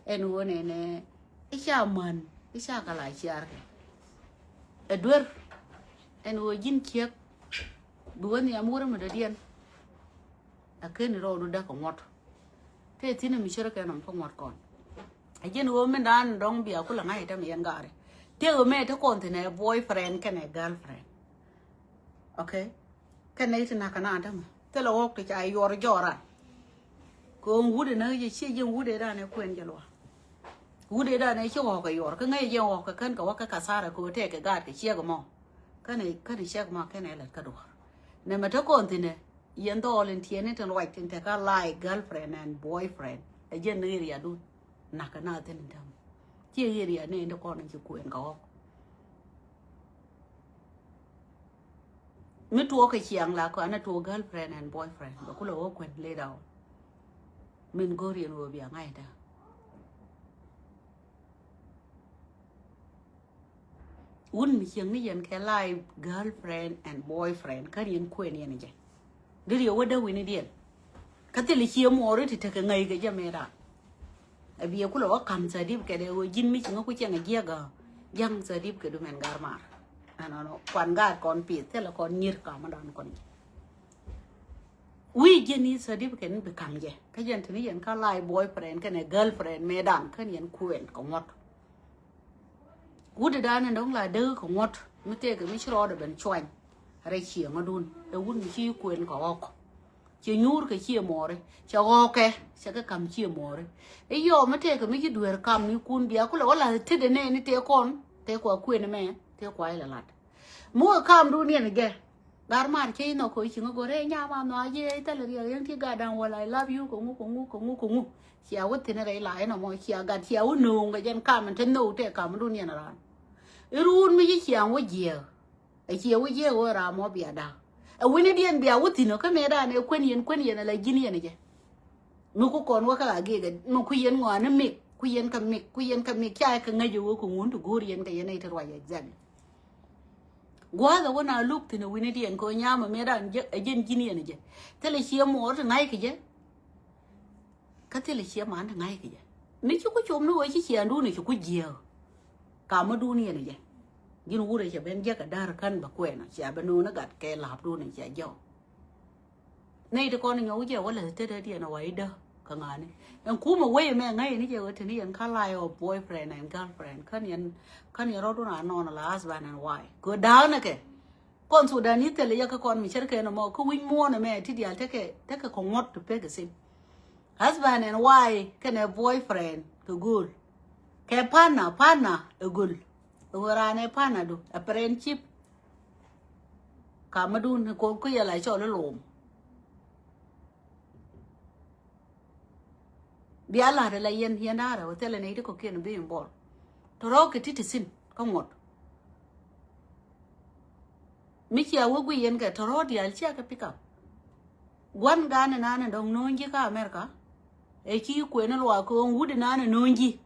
Ɛn ɣöö nɛnɛ i̱ ca män i̱ ca kɛ la ciaarkɛ. Ɛ duer ɛn ɣöö ji̱n ciek bi wä nhiam wurɛ mi dɔ̱diɛn. A keni rɔɔdu däk kɛ ŋuɔ̱t. Tëë thi̱n mi cärä kɛ nɔm kä ŋuɔ̱t kɔn. A ji̱n ɣöö min daan dɔ̱ŋ bia kulɛ ŋa̱c ɛ tämɛ yɛn gaari. Tëë ɣöö mɛ te kɔn thi̱n ɛ boyfriend kɛnɛ girlfriend. Okay. Kɛn nɛy ti na̱k kɛ naan tämɛ thilɛ ɣɔ̱k ti ca yuɔr jɔɔran. Kɛ ɣöö wut inä jɛ ciɛ jiɛn wut ëëdan ɛ kuɛn jɛ luaak. Wut ëëdan ɛ ci ɣɔ̱k kɛ yuɔr kä ŋäc jɛ ɣɔ̱k kɛ kän kɛ wä kä kathara kɛ ɣöö tɛk kɛ gaat kɛ ciɛk ɛmɔ. Kän ɛ, kän ɛ ciɛk ɛmɔ kɛn ɛ lät kä duɔ̱ɔ̱r. Nɛmɛ te kɔn thi̱n ɛ yɛn dhɔɔl in tiɛɛni tin ruac tin te kä la̱a̱c girlfriend and boyfriend. Ɛ jɛn ni riadun na̱k kɛ naath thi̱n in täämɛ. Ciɛ yɛ riadni in te kɔn in ci kuɛn kɛ ɣɔ̱k. Mi tuɔɔk kɛ ciaŋ la kɔn a tuɔɔk girlfriend and boyfriend bɛ kulɛ wä kuɛn later on. Min go̱o̱r yɛn wä bia ŋa̱c da. Wun mi cieŋ ni yɛn kɛ la̱a̱c girlfriend and boyfriend kän yɛn kuɛn yɛn jɛ. Deri yɛ wä däwinidiɛn. Kä thil i̱ cie muɔɔri ti tekɛ ŋäc kɛ jɛ mëë raan. Ɛ biɛ kulɛ wä ka̱m certificate ɛ ɣöö ji̱n mi ci ŋä ku cieŋ ɛ jiäk ɛ ja̱ŋ certificate du mɛn gar maar. Ɛnɔnɔ kuan gaat kɔn pith thilɛ kɔn nyier kamädan kɔn jɛ. Wi̱i̱ ji̱n i̱ certificate ni bi ka̱m jɛ kä jɛn te ni yɛn kä la̱a̱c boyfriend kɛnɛ girlfriend mëëdan kän yɛn kuɛn kɛ ŋuɔ̱t. Wut i̱ da̱a̱n in dɔ̱ŋ la däk kɛ ŋuɔ̱t mi tëëkɛ mi ci rɔɔdɛ ben cuany. Rɛy cieŋädun ɛ wut mi ci kuën kɛ ɣɔ̱k. Cɛ nyuur kɛ cië muɔɔri cɛ ɣɔ̱kɛ cɛ kɛ ka̱m cië muɔɔri. I̱ yɔɔ mi tëëkɛ mi ci dueer ka̱m ni kun bia kulɛ wä la̱th tetdɛ nɛɛni tëë kɔn tëë kua kuën ɛmɛ tëë kua ilɛ la̱t. Mi wä ka̱mdun yɛn jɛ. Gar mar cɛ inɔ ko ciŋ a gor ɛ nyama nɔ a jiɛ thɛl riɛk yɛn ti gat da̱ŋ wala I love you kɛ ŋu kɛ ŋu kɛ ŋu kɛ ŋu. Cia wä thin rɛy la inɔ mɔ cia gat cia wä no̱o̱ŋ kɛ jɛn kam in te nhok te kam dun yɛn ran. Irun mi ci ciaŋ wä jiɛ. A ciɛ wä jiɛ wä ram mɔ bia da̱ŋ. A wini diɛn bia wä thin ɔ kä mɛ dan ɛ kuän yɛn kuän yɛn ala ji̱n yɛn jɛ. Mi ku kɔn wä kä a gigɛ mi ku yɛn ŋɔani mik ku yɛn kä mik ku yɛn kä mik ca kɛ ŋäc wä ku ŋun ti go̱o̱r yɛn kɛ yɛn ɛ ti ruac exactly. Gua̱a̱th a wä na luk thin a wini diɛn kɛ wä nyam a mɛ dan jɛ a jɛn ji̱n yɛn jɛ. Thilɛ ciɛ muɔɔr ti ŋa̱c kɛ jɛ. Kä thilɛ ciɛ man ti ŋa̱c kɛ jɛ. Mi ci ku com ni wä ci ciɛ ndun ci ku jiɛ. Ka mi dun yɛn jɛ. Ji̱n wurɛ cɛ ben jɛ kɛ da̱r kän bɛ kuɛn cia bɛ no̱o̱n gat kɛ lap dun cia jɛ. Nɛy ti kɔn nyɔk jɛ wä lɛ te te diɛn a wa idä kä ŋa̱ni. Ɛn kumɛ wei mɛ ŋäc ni jɛ wä te ni yɛn kä life of boyfriend and girlfriend kän yɛn kän yɛn rɔdun a nɔn la husband and wife kɛ da̱a̱k ni kɛ. Kɔn Sudan ni thil yɛ kä kɔn mi cär kɛ nɔmɔ kä wi̱c muɔ̱ɔ̱n ɛmɛ ti diaal tekɛ tekɛ kɛ ŋuɔ̱t ti pek ɛ sim. Husband and wife kɛnɛ boyfriend kɛ go̱o̱l. Kɛ partner partner ɛ go̱o̱l. Ɛ ɣöö raan ɛ partner du ɛ friendship. Ka mädun kɛ kɔ kä yɛ la cɔl ilom. Bia la̱t ala yɛn yɛn da̱a̱rä wä thilɛ nɛy ti kɔ̱kiɛn bi involve. Tɔ̱rɔ̱ kɛ ti ti thi̱n kä ŋuɔ̱t. Mi cia wä guiy yɛn kɛ tɔ̱rɔ̱ diaal cia kɛ pick up. Gua̱n gan inan in dɔ̱ŋ no̱o̱ŋ ji̱ kä America. Ɛ ci kuën in luaak kɛ ɣöö wut inan in no̱o̱ŋ ji̱.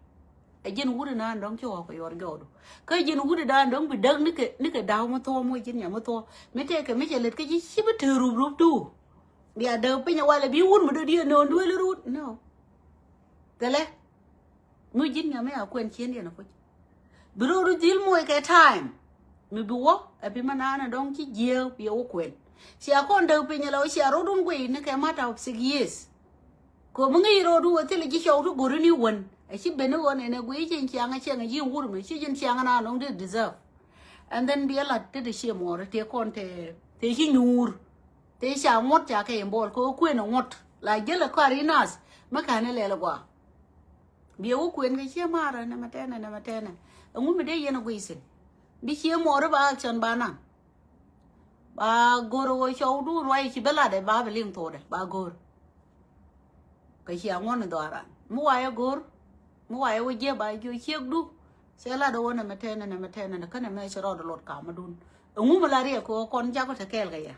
Ɛ jɛn wut inan in dɔ̱ŋ ci ɣɔk kɛ yuɔr jɔɔdu. Kä jɛn wut inan in dɔ̱ŋ bi däk nikɛ nikɛ da̱w mi thuɔ̱ɔ̱m wä ji̱n nyam mi thuɔ̱ɔ̱m mi tëëkɛ mi cɛ lät kä ji̱ ci bi te rup rup du. Bia däk piny a walɛ bi wut mi dɔ̱diɛn no̱o̱ŋ duel rut no. Thilɛ. Mi ji̱n nyam mi a kuɛn ciëndiɛn a puc. Bi rot ri dhil moc kɛ time. Mi bi wä ɛ bi ma naan a dɔ̱ŋ ci jiääk bi ɛ wä kuɛn. Cia kɔn däk piny a la wä cia rot wun guiy ni kɛ matter of six years. Kɛ mi ŋäc rot wä thilɛ ji̱ cɔw ti go̱ri ni wän. A ci ben ni ɣɔn ɛn ɛ guiy ji̱n ciaŋ a ciɛŋ a ji̱n wur mi ci ji̱n ciaŋ a naan dɔ̱ŋ di deserve. And then bi a lat ti ti cie muɔɔr tëë kɔn tëë tëë ci nyuur. Tëë ca ŋuɔ̱t ca kɛ involve kɛ wä kuën a ŋuɔ̱t la jälɛ kɔaar i̱ nath mi ka̱n ilɛl a gɔaa. Biɛ wä kuën kɛ ciɛ marä nɛmɛ tɛnɛ nɛmɛ tɛnɛ. Ɛŋu mi dee yɛn a guiy thi̱n. Bi ciɛ muɔɔri ba action ba naŋ. Ba go̱r ɣöö cɔwdu ruac ci bi latdɛ ba bi liŋ thokdɛ ba go̱r. Kɛ cia ŋuɔ̱n in dhɔaran mi wayɛ go̱r. Mi wayɛ wä jiɛ ba jiö ciekdu. Cɛ latdɛ wä nɛmɛ tɛnɛ nɛmɛ tɛnɛ nɛ känɛ mɛ ci rɔɔdɛ lot kamädun. Ɛŋu mi la riɛk kɛ ɣöö kɔn jakɔ te kɛɛl kɛ yɛ.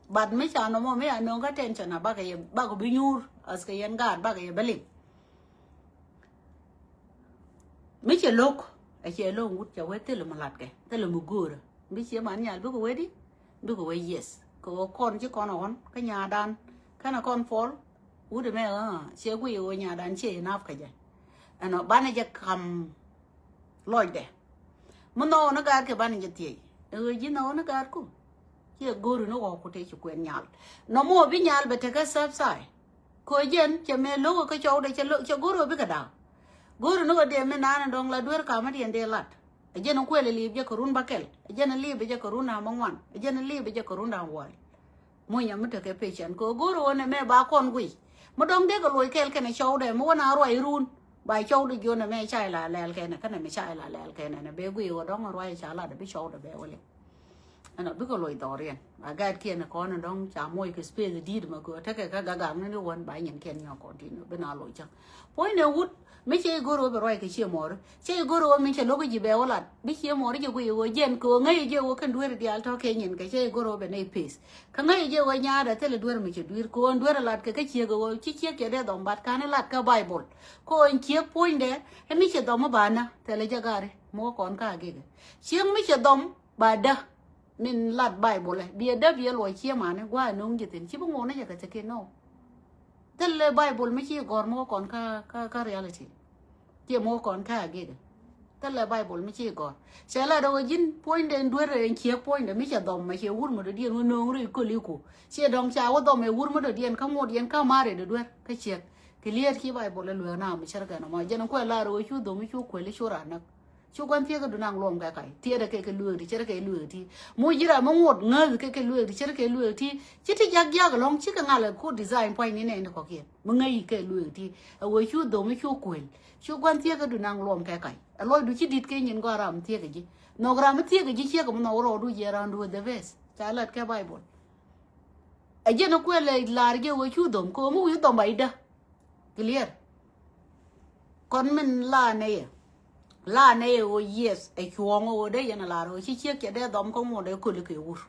But mi ca nɔmɔ mi a nöŋ kä tension a bakɛ yɛ bakɔ bi nyuur. As kɛ yɛn gaat bakɛ yɛ bi liŋ. Mi cɛ lo̱k a cɛ lo̱k wut cɛ wee thilɛ mi latkɛ thilɛ mi go̱o̱rä. Mi ciɛ man nyal bikɛ wee di bikɛ wee yes kɛ ɣöö kɔn ci kɔn a ɣɔn kä nyadan kɛnɛ kɔn puɔl. Wut ɛmɛ ɣä ciɛ guiy ɣöö nyadan ciɛ inap kɛ jɛ. Ɛnɔ banɛ jɛ kam lɔcdɛ. Mi nhɔw ni gaat kɛ banɛ jɛ thiec ɛ ɣöö ji̱ nhɔw ni gaat ku. Ciɛ go̱o̱ri ni ɣɔɔku te ci kuɛn nyal nɔmɔ bi nyal bɛ tekɛ sɛp say. Kɛ jɛn cɛ mɛ lo̱k kä cɔwdɛ cɛ go̱r ɣä bikɛ da̱a̱k. Go̱r ni ɣä dee mi naan in dɔ̱ŋ la duer kamädiɛn dee lat. Ɛ jɛn in kuɛl in liip jɛ kɛ run bäkɛl ɛ jɛn in liip jɛ kɛ run da̱a̱m bäŋuan ɛ jɛn in liip jɛ kɛ run da̱a̱m wäl. Munyɛ mi tekɛ pecɛn kɛ go̱r ɣä nɛ mɛ ba kɔn guiy. Mi dɔ̱ŋ dee kɛ loc kɛl kɛnɛ cɔwdɛ mi wä na ruac run. Ba cɔwdɛ jiɔn nɛ mɛ ca ila lɛl kɛnɛ kɛnɛ mi ca ila lɛl kɛnɛ nɛ bɛ guiy ɣä dɔ̱ŋ ruac ca lat bi cɔwdɛ bɛ wä liŋ. Ɛn a bikɛ loc dhɔriɛn a gatkiɛn kɔn in dɔ̱ŋ ca moc kɛ space di̱i̱t mɛ kɛ tekɛ kä gagak ni ni wän ba nyinkiɛn nyɔk continue bi na loc cäŋ. Puɔ̱nydɛ wut mi cɛ i̱ go̱r ɣöö bɛ ruac kɛ ciɛ mɔɔri cɛ i̱ go̱r ɣöö mi cɛ lo̱k ji̱ bɛ wä lat bi ciɛ mɔɔri jɛ guic ɣöö jɛn kɛ ɣöö ŋäc jɛ ɣöö kɛn dueeri diaal tɔ̱ kɛ nyin kɛ cɛ i̱ go̱r ɣöö bɛ nɛy pace. Kä ŋäc jɛ ɣöö nyaadɛ thilɛ duer mi cɛ dui̱r kɛ ɣöö duer lat kɛ kä ciek ɣöö ci ciek cɛ dee dhɔm bat ka̱n i̱ lat kä Baibol. Kɛ ɣöö in ciek puɔ̱nydɛ ɛ mi cɛ dhɔm i̱ ba na thilɛ jɛ gari mi wä kɔn kä agikɛ ciek mi cɛ dhɔm. Ba dä min lat Baibol ɛ biɛ dä biɛ luɔc ciɛ mani gua̱a̱ no̱o̱ŋ ji̱ thi̱n ci bi ŋuɔ̱n ni jɛ kɛ thi̱n kiɛ nɔ. Thilɛ Baibol mi ci gɔ̱r mi wä kɔn kä kä kä reality. Ciɛ mi wä kɔn kä agikɛ. Thilɛ Baibol mi ci gɔ̱r cɛ lat ɛ wä ji̱n puɔ̱nydɛ in duer in ciek puɔ̱nydɛ mi cɛ dhɔm mɛ ciɛ wur mi dɔ̱diɛn wä no̱o̱ŋ ri köl iku. Ciɛ dɔ̱ŋ ca wä dhɔm ɛ wur mi dɔ̱diɛn kä ŋuɔ̱t yɛn kä mari dɔ̱ duer kä ciek. Kɛ liet ci Baibol ɛ lueek na mi cärkɛ nɔmɔ jɛn in kuɛ lar ɛ wä cu dhom i̱ cu kuɛl i̱ cu ran näk. Cu gua̱n thiekä du naŋ luɔm kɛ kac. Tiɛɛdɛ kɛ kɛ lueek ti, ce̱tkɛ kɛ lueek ti. Mu ji̱ ram mi ŋot ŋäth kɛ kɛ lueek ti, ce̱tkɛ kɛ lueek ti. Ci ti jak jak ɛlɔ̱ŋ, cikɛ ŋal ɛ ku design pua̱ny ni nɛn ti kɔ̱kiɛn. Mi ŋäc kɛ lueek ti. Ɛ wee cu dhom mi cu kuël. Cu gua̱n thiekä du naŋ luɔm kɛ kac. Ɛ lɔcdu ci di̱t kɛ nyin gɔaa ram mi thiekä ji̱. Nhɔk ram mi thiekä ji̱ ciek mi nhɔk rɔɔdu jiɛ ram du the best. Ca lat kɛ Bible. Ɛ jɛn ɛ kuël ɛ lar jɛ wee cu dhom, kɛ wee mi wi̱i̱ dhom ba idä. Clear. Kɔn min la nɛyɛ. La nɛyɛ ɣöö yes, ɛ cuɔ̱ɔ̱ŋ ɣöö dee yɛn a lar ɣöö ci ciek cɛ dee dhɔm kä ŋuɔ̱t ɛ köli kɛ wur.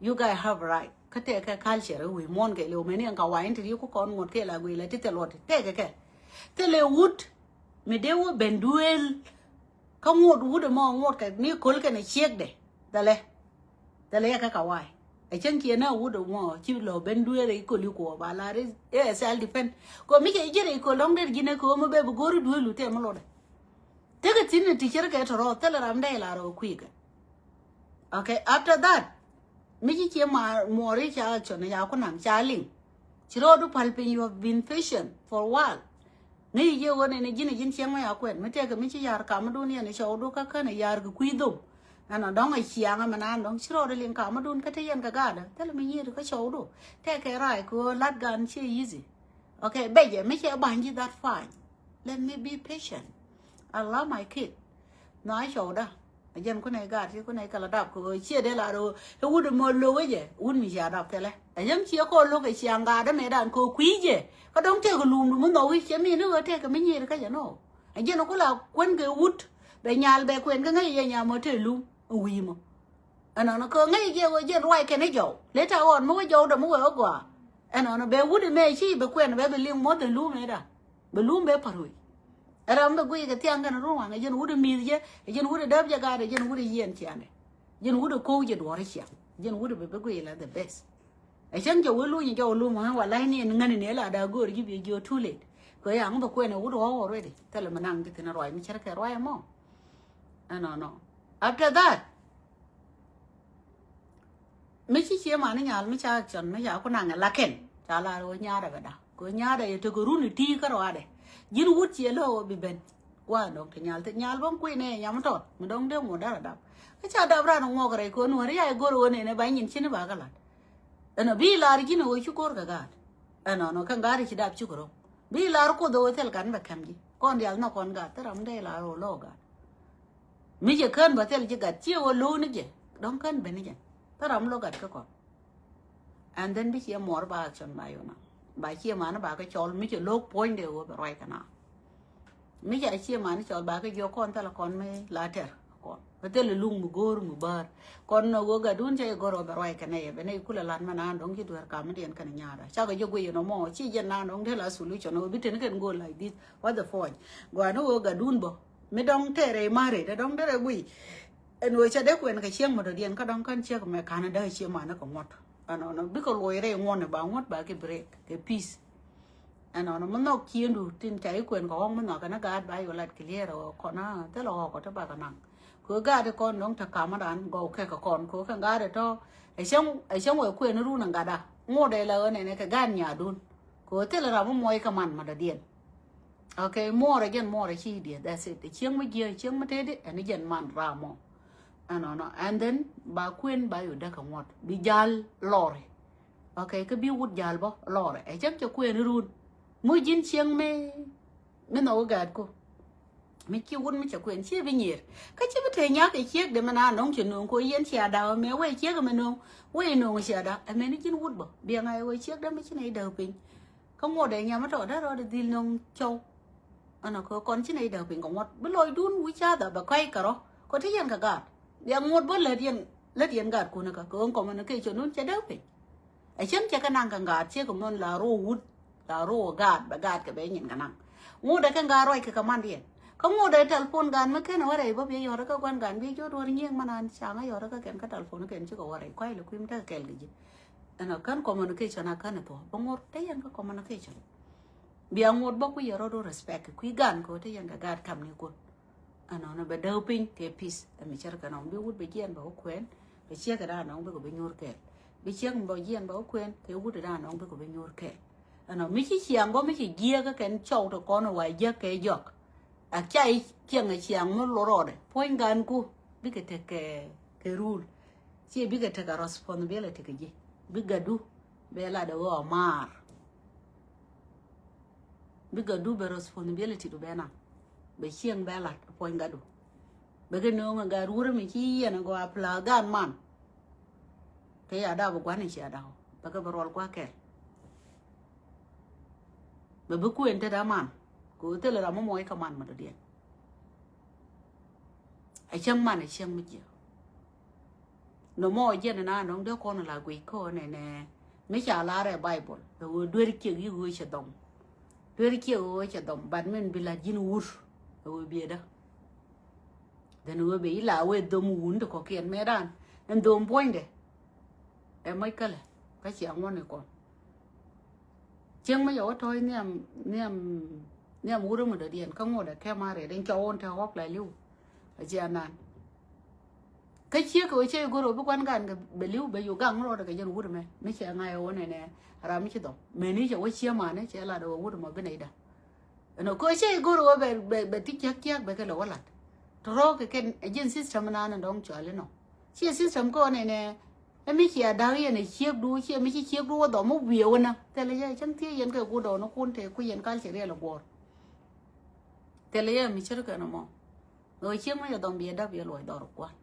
You guys have right. Kä tɛkɛ culture ɛ wi̱i̱ muɔ̱ɔ̱n kɛ liw mɛni ɛn ka wa̱i̱ in ti ri ku kɔn ŋuɔ̱t kɛ la guiy la ti thil luɔt tɛkɛ kɛ. Thilɛ wut mi dee wä ben duëël. Kä ŋuɔ̱t wut ɛmɔ ŋuɔ̱t kɛ ni köl kɛn ɛ ciekdɛ. Thilɛ. Thilɛ yɛ kä ka wa̱i̱. Ɛ cäŋ kiɛ na wut ɛmɔ ci lɔ ben duëël ɛ iköl i̱ kuɔ ba la ri ɛ self defense. Kɔ mi cɛ jiɛt ɛ iköl dɔ̱ŋ dee ji̱n ɛ kɛ ɣöö mi bɛ bi go̱r i̱ duëël lu tɛm mi luɔtdɛ. Tekɛ thi̱n ni ti cär kɛ tɔrɔ thilɛ ram dee la rɔ kui̱ kɛ. Okay, after that, mi ci cie ma muɔri ca action ya ku naŋ ca liŋ. Ci rɔɔdu pal piny, you have been patient for a while. Ŋäc jiɛ ɣöö nɛn ji̱n ji̱n cieŋ mi ya kuɛn mi tɛkɛ mi ci yar kamdun yɛn cɔwdu kä kän yar kɛ kui̱ dhom. Ɛn ɔ dɔ̱ŋ a ciaŋ ɛmɛ naan dɔ̱ŋ ci rɔɔdu liŋ kamdun kä te yɛn kɛ gaatdä thilɛ mi nyiet kä cɔwdu. Tɛkɛ rac kɛ ɣöö lat gan ciɛ easy. Okay, bɛcɛ mi cɛ ba̱ny ji̱, that fine. Let me be patient. I love my kid. Nhɔakä cɔwdä. Ɛ jɛn kunɛ gaat ti kunɛ kɛ la dap kɛ ɣöö ciɛ dee la ro̱o̱. Ɛ wut mɔ lo̱k ɛ jɛ wut mi cia dap thilɛ. Ɛ yäŋ ciɛ kɔ lo̱k ɛ cia ŋaat ɛ mɛ dan kɛ kui̱ jɛ. Kä dɔ̱ŋ tëëk lumdu mi nhɔk wi̱c cɛ mi ni ɣöö tëëk kɛ mi nyier kä jɛ nɔ. Ɛ jɛn ku la kuɛn kɛ wut bɛ nyal bɛ kuɛn kä ŋäc yɛ nyam mɔ tëë lum. Ɛ wi̱i̱ mɔ. Ɛnɔnɔ kɛ ŋäc jɛ ɣöö jɛn ruac kɛn ɛ jɔw. Leta ɣɔn mi wä jɔw dɔ mi wee wä gɔaa. Ɛnɔnɔ bɛ wut mɛ ci bɛ kuɛn bɛ bɛ liŋ mɔ thin lum ɛ da. Bɛ lum bɛ pa̱r wec. Ɛ ram bɛ guiy kɛ thiaŋ kɛn run waŋ ɛ jɛn wut mi̱th jɛ, ɛ jɛn wut däp jɛ gaat, ɛ jɛn wut yiɛn ciandɛ. Jɛn wut ko̱w jɛ duɔ̱ɔ̱r ciaŋ. Jɛn wut bɛ bɛ guiy la the best. Ɛ cäŋ cɛ wee luny jɔw lum ɣän wa la̱c ni ɛn ŋäni ni la da go̱o̱r ji̱ bi jiö too late. Kɛ yaŋ bɛ kuɛn ɛ wut ɣɔw already. Thilɛ mi naŋ ji̱ thin ruac mi cär kɛ ruac ɛmɔ. Ɛnɔnɔ. After that, mi ci cie mani nyal mi ca action mi ca ku naŋ ɛ la kɛn ca la rɛ wä nyaadɛ bɛ da kɛ nyaadɛ yɛ tekɛ run iti kä rɔadɛ. Ji̱n wut cie lɔ wä bi ben. Wa dɔŋ te nyal te nyal bä kui̱ nɛ nyam tɔt mi dɔŋ dee ŋuɔt dara dap. Kä ca dap ran ŋuɔk rɛy kɛ nuɔ̱ri ya go̱r wä nɛnɛ ba nyin cini ba kä lat. Ɛnɔ bi lar ji̱n wä ci go̱r kɛ gaat. Ɛnɔnɔ kɛ gaat ci dap ci kɛ rɔ. Bi lar kuoth wä thil kan bɛ kɛm ji̱ kɔn dial nɔ kɔn gaat thil ram dee lar wä lɔ gaat. Mi jɛ kän bä thil ji̱ gat ciɛ wä lo̱w ni jɛ dɔ̱ŋ kän ben ni jɛ. Thil ram lo̱ gat kä kɔn. And then bi ciɛ muɔr ba action ba yona ba ciɛ mani ba kä cɔl mi cɛ lo̱k puɔ̱ny dee wä bɛ ruac kɛ na. Mi ca ciɛ mani cɔl ba kä jiɔ kɔn thil kɔn mi la tɛr kɔn bä thil luŋ mi go̱o̱r mi bäär. Kɔn na wä gatdun ca igo̱r wä bɛ ruac kɛ nɛ yɛ bɛ nɛ ikulɛ lat mɛ na dɔ̱ŋ ci duer kam mi diɛn kɛn nyaada ca kɛ jiɔ guiy inɔ mɔ ci jɛ na dɔ̱ŋ dee la solution wä bi ten kɛn go like this. What the point? Gɔaa ni wä gatdun bä. Mi dɔŋ tɛɛrɛ i̱ ma̱a̱ rɛy dee dɔŋ derɛ guiy. Ɛn ɣöö cɛ dee kuɛn kɛ cieŋ mi dɔ̱diɛn kä dɔ̱ŋ kän ciek mɛ ka̱n dee cie man kɛ ŋuɔ̱t. Ɛnɔnɔ bikɛ luɔc rɛy ŋuɔ̱t ni ba ŋuɔ̱t ba kɛ break kɛ peace. Ɛnɔnɔ mi nhɔk ciëndu tin ca i̱ kuɛn kɛ ɣɔ̱ŋ mi nhɔk kɛn gaat ba yɔ lat clear ɣɔ̱k kɔn a thilɛ ɣɔ̱k kɔ te bakɛ naŋ. Kɛ ɣöö gaat ikɔn dɔ̱ŋ te kamädan gɔw kɛ kɛ kɔn kɛ ɣöö kɛn gaat itɔ. Ɛ cäŋ ɛ cäŋ wɛ kuɛn irun in gatda ŋot ɛ la ɣän ɛn ɛ kɛ gaat nyadun. Kɛ ɣöö thilɛ ram mi muɔc kɛ man mi dɔ̱diɛn. Okay, muɔrɛ jɛn muɔrɛ ci idiɛ, that's it. Cieŋ mi jiɛ cieŋ mi tedi ɛn jɛn man ram mɔ. Ɛnɔnɔ and then ba kuën ba yodä kɛ ŋuɔt bi jal lɔri. Okay, kä bi wut jal bɔ lɔri ɛ cɛm cɛ kuën run. Mu ji̱n cieŋ mi mi nhɔk gat ku. Mi ci wut mi cɛ kuën ci bi nyier. Kä ci bi te nyak ɛ ciek de mi na nɔŋ cɛ no̱o̱ŋ ko yɛn cia daw mɛ wee ciek mi no̱o̱ŋ wee no̱o̱ŋ cia daw ɛ mɛ ni ji̱n wut bɔ biɛŋ a ɛ wee ciek de mi ci nɛ idaw piny. Kä ŋuɔt ɛ nyam mi tɔɔdä rɔɔdɛ dhil nöŋ cɔw. Ɛnɔ kɛ kɔn ci nɛy däk piny kɛ ŋuɔt bi lɔcdun wi̱c ca̱thä bɛ kɔc kɛ rɔ kɛ ti yɛn kɛ gaat. Bia ŋuɔt bä lät yɛn lät yɛn gaatkun kä kɛ ɣöö communication nun cɛ däk piny. Ɛ cäŋ cɛ kɛ naŋ kɛ gaat ciek kɛ mön la ro̱o̱ wut la ro̱o̱ gaat bɛ gaat kɛ bɛ nyin kɛ naŋ. Ŋuɔt ɛ kɛ gaat ruac kɛ kɛ mandiɛn kä ŋuɔt ɛ telephone gaat mi ken ɛ wä rɛy bä bi yɔt kä gua̱n gaat bi jɔt wä ri nyiëëŋ mɛ naan ca̱ŋ ɛ yɔt kä kɛn kä telephone kɛn cikɛ wä rɛy kua̱c lɛ kui̱ mi tekɛ kɛl kɛ ji̱. Ɛnɔ kän communication a kän ɛ thuɔ̱k bä ŋuɔr te yɛn kä communication. Bia ŋuɔt bä ku yɛ rɔɔdu respect kui̱ gan kɛ te yɛn kɛ gaat kam ni kun. Ɛnɔnɔ bɛ däw piny kɛ peace ɛmi cär kɛ nɔŋ bi wut bɛ jiɛn bɛ wä kuɛn bɛ ciek kɛ dan nɔŋ bikɛ bɛ nyuur kɛɛl. Bi ciek mi bɛ jiɛn bɛ wä kuɛn kɛ wut dan nɔŋ bikɛ bɛ nyuur kɛɛl. Ɛnɔ mi ci ciaŋ bä mi ci jiɛk kɛ kɛn cɔw te kɔn wa jiɛk kɛ jɔk. A ca i̱ ciɛŋ a ciaŋ mi lo rɔɔdɛ puɔ̱ny gan ku bikɛ tekɛ kɛ rule. Ci bikɛ tekɛ responsibility kɛ ji̱. Bi gadu bɛ lat ɛ ɣɔɔ maar. Bi gadu bɛ responsibility du bɛ naŋ. Bɛ ciɛŋ bɛ lat puɔ̱ny gadu. Bɛ kɛ nööŋ a gat wurɛ mi ci yɛn a gɔaa pla gan man. Kɛ ya dap bi gua̱n i̱ cia dap bɛ kɛ bɛ ruɔl gua̱ kɛl. Bɛ bi kuën te da man kɛ ɣöö thilɛ ram mi muɔc kɛ man mi dɔ̱diɛn. A cäŋ man a cäŋ mi jiɛ. Nɔmɔ jɛn na nɔŋ dee kɔn la guic kɔn nɛnɛ mi ca lar ɛ Bible ɛ ɣöö duer ciek yi ɣöö cɛ dhɔm. Duer ciek ɣöö cɛ dhɔm but min bi la ji̱n wur ɛ ɣöö biɛ dä. Then ɣöö bɛ yi la wee dhom wun ti kɔkiɛn mɛ dan ɛn dhom puɔ̱nydɛ. Ɛ mɔc kälɛ kä ciaŋ wä ni kɔn. Cieŋ mi yɛ wä tɔ̱ɔ̱c nhiam nhiam nhiam wurä mi dɔ̱diɛn kä ŋot ɛ kɛ ma rɛt in cɔw wun te ɣɔk la li̱w. A ciɛ nan. Kä ciek kɛ wä ciɛ go̱r wä bi gua̱n gan kɛ bɛ li̱w bɛ yu gaŋ rɔɔdɛ kɛ jɛn wut mɛ mi ciɛ ŋa̱c wä nɛnɛ ram mi ci dhɔm mɛni cɛ wä ciɛ manɛ cɛ lat wä wut mɔ bi nɛy da. Ɛnɔ kɛ wä ciɛ go̱r wä bɛ bɛ bɛ ti ciak ciak bɛ kɛ lɛ wä lat. Tɔrɔ kɛ kɛn ɛ jɛn system nan dɔŋ cɔal inɔ. Ciɛ system kɛ wä nɛnɛ Ɛ mi cia da̱k yɛn ɛ ciekdu ciɛ mi ci ciekdu wä dhɔm mi wiee wä na thilɛ yɛ cäŋ thiee yɛn kɛ guut dɔɔni kun te ku yɛn kal cɛ riɛl ɛ guɔ̱ɔ̱r. Thilɛ yɛ mi cär kɛn ɛmɔ. Ɣöö cieŋ mi yɛ dhɔm biɛ dap biɛ luɔc dhɔr kuan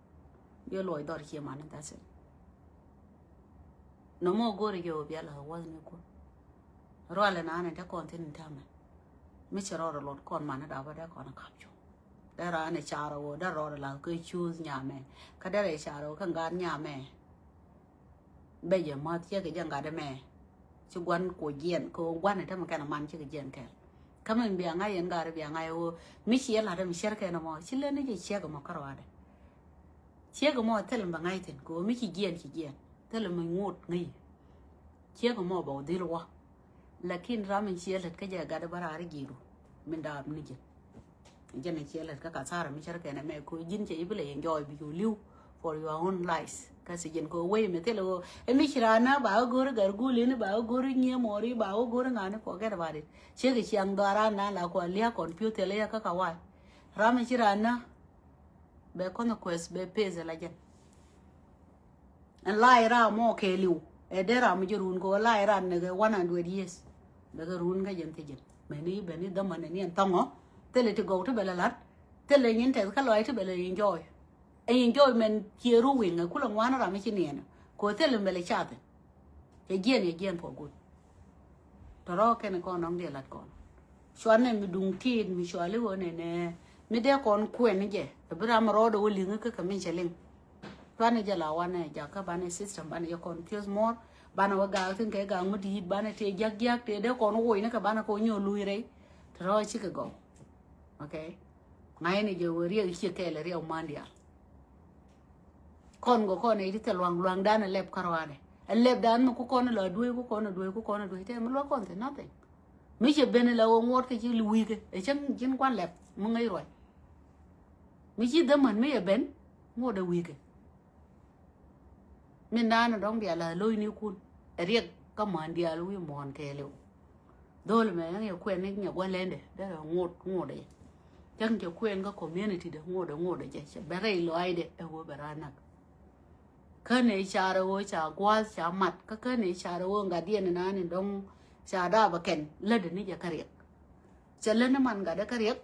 biɛ luɔc dhɔr cie mani that's it. Nɔmɔ go̱o̱ri jɛ ɣöö biɛ la̱th wäth ni kun. Rualɛ naan in te kɔn thin in ta̱mɛ mi cɛ rɔɔd ɛ luɔt kɔn mani dap bä dee kɔn ɛ kap cuŋ. Dee raan ɛ car ɛ ɣöö dee rɔɔd ɛ la̱th kɛ cuuth nyamɛ kä dee rɛ car ɛ ɣöö kɛ ŋa̱a̱t nyamɛ. Bɛ jɛ mäth ciɛ kɛ jɛ ŋa̱t ɛmɛ. Ci gua̱n kuɔ jiɛn kɛ ɣöö gua̱n ɛ tämɛ kɛn ɛ man cikɛ jiɛn kɛl. Kä min bia ŋa̱c yɛn gat ɛ bia ŋa̱c ɛ ɣöö mi ciɛ la̱t ɛmɛ ciɛr kɛn ɛmɔ ci lät ni jɛ ciɛk ɛmɔ kärɔadɛ. Ciɛk ɛmɔ thilɛ mi bɛ ŋa̱c thi̱n kɛ ɣöö mi ci jiɛn ci jiɛn thilɛ mi ŋot ŋäc. Ciɛk ɛmɔ bɛ wä dhil wä. Lakin ram in ciɛ lät kä jɛ gat ɛ bä raar ji̱ ru min daap ni jɛ. Jɛn a ciɛ lät kä kathara mi cär kɛn ɛmɛ ko ji̱n cɛ i̱ bi lɛ enjoy bi cu li̱w for your own life. Kä si jɛn ko wei mi thilɛ ko ɛ mi ci raan na ba kä go̱ri gar gulin ba kä go̱ri nyiee mɔri ba kä go̱ri ŋani forget about it. Ciek ciaŋ dhɔaran na la kua liak kɔn piu thilɛ yɛ kä ka wal. Ram mi ci raan na bɛ consequence bɛ pes la jɛn. Ɛn la iran mɔ kɛɛliw ɛ dee ram mi jɛ run kɛ wä la iran ni kɛ one hundred years. Bɛ kɛ run kä jɛn thi jɛn mɛni bɛni dhamani ni ɛn thɔŋɔ. Thilɛ ti gɔw ti bɛ lɛ lat. Thilɛ nyin tɛth kä lɔy ti bɛ lɛ enjoy. Ɛ enjoy mɛn cie ru wiŋ ɛ kulɛ ŋuan ram mi ci niɛn kɛ wä thilɛ bɛ lɛ cath. Cɛ jiɛn yɛ jiɛn puɔ gut. Tɔrɔ kɛn kɔn nɔŋ diɛ lat kɔn. Cuanɛ mi duŋ tit mi cuali wä nɛnɛ mi dee kɔn kuɛn jɛ. Bi ram rɔɔdɛ wä liŋ kä kɛ min cɛ liŋ. Cuanɛ jɛ la wanɛ jakä banɛ system banɛ jɛ confuse more. Banɛ wä gaak thin kɛ gaak mi di̱i̱t banɛ tëë jiak jiak tëë dee kɔn woc ni kɛ banɛ kɛ wä nyɔ luc rɛy. Tɔrɔ cikɛ gɔw. Okay. Ŋa̱cni jɛ wä riɛk ciɛ kɛɛl riɛk man diaal. Kɔn kɔ kɔn ɛ ti thil luaŋ luaŋdan ɛ lɛp kärɔadɛ ɛ lɛpdan mi ku kɔn ɛ la duee ku kɔn ɛ duee ku kɔn ɛ duee tɛ mi luak kɔn thil nothing. Mi cɛ ben ɛ la wä ŋuɔt kɛ ci li wi̱i̱kɛ ɛ cäŋ ji̱n kuan lɛp mi ŋäc ruac. Mi ci dhämän mi cɛ ben ŋuɔt ɛ wi̱i̱kɛ. Min daanɛ dɔ̱ŋ bia la lo̱cnikun ɛ riɛk kä män diaal wi̱i̱ muɔ̱ɔ̱n kɛɛliw. Dhol mɛ ɛŋ yɛ kuɛn ni nyɛ gua̱lɛndɛ derɛ ŋot ŋot ɛ. Cäŋ cɛ kuɛn kä community dɛ ŋot ɛ ŋot ɛ jɛ cɛ bɛ rɛy lɔaacdɛ ɛ wä bɛ ran nak. Kä ni car ɛ wä ca gua̱a̱th ca mat kä kä ni car ɛ wä ŋa̱t yɛn nani dɔ̱ŋ ca daap ɛ kɛn lätdɛ ni jɛ kä riɛk. Cɛ lät ni man gatdɛ kä riɛk.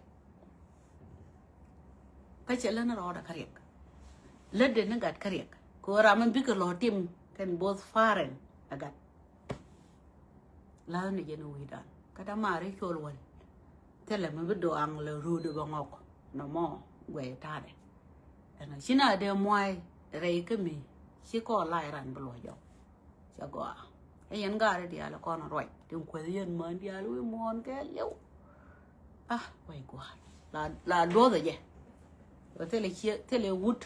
Kä cɛ lät ni rɔɔdɛ kä riɛk. Lätdɛ ni gat kä riɛk kɛ ɣöö ram mi bikɛ lɔ tim kɛn both parent ɛ gat. La̱th ni jɛn wi̱i̱dan kä dämaari col wäl. Thilɛ mi bi doaŋ lɛ ruudɛ bɛ ŋɔk nɔmɔ guɛy ta̱a̱dɛ. Ɛn ci na dee muay rɛy kä mi ci kɔn lac ran bi luɔc jɔk. Cɛ gɔaa ɛ yɛn gaari diaal kɔn ruac tin kueth yɛn män diaal wi̱i̱ muɔ̱ɔ̱n kɛ liw. Ah wɛy gua̱a̱r la la duɔth ɛ jɛ. Thilɛ ciɛ thilɛ wut.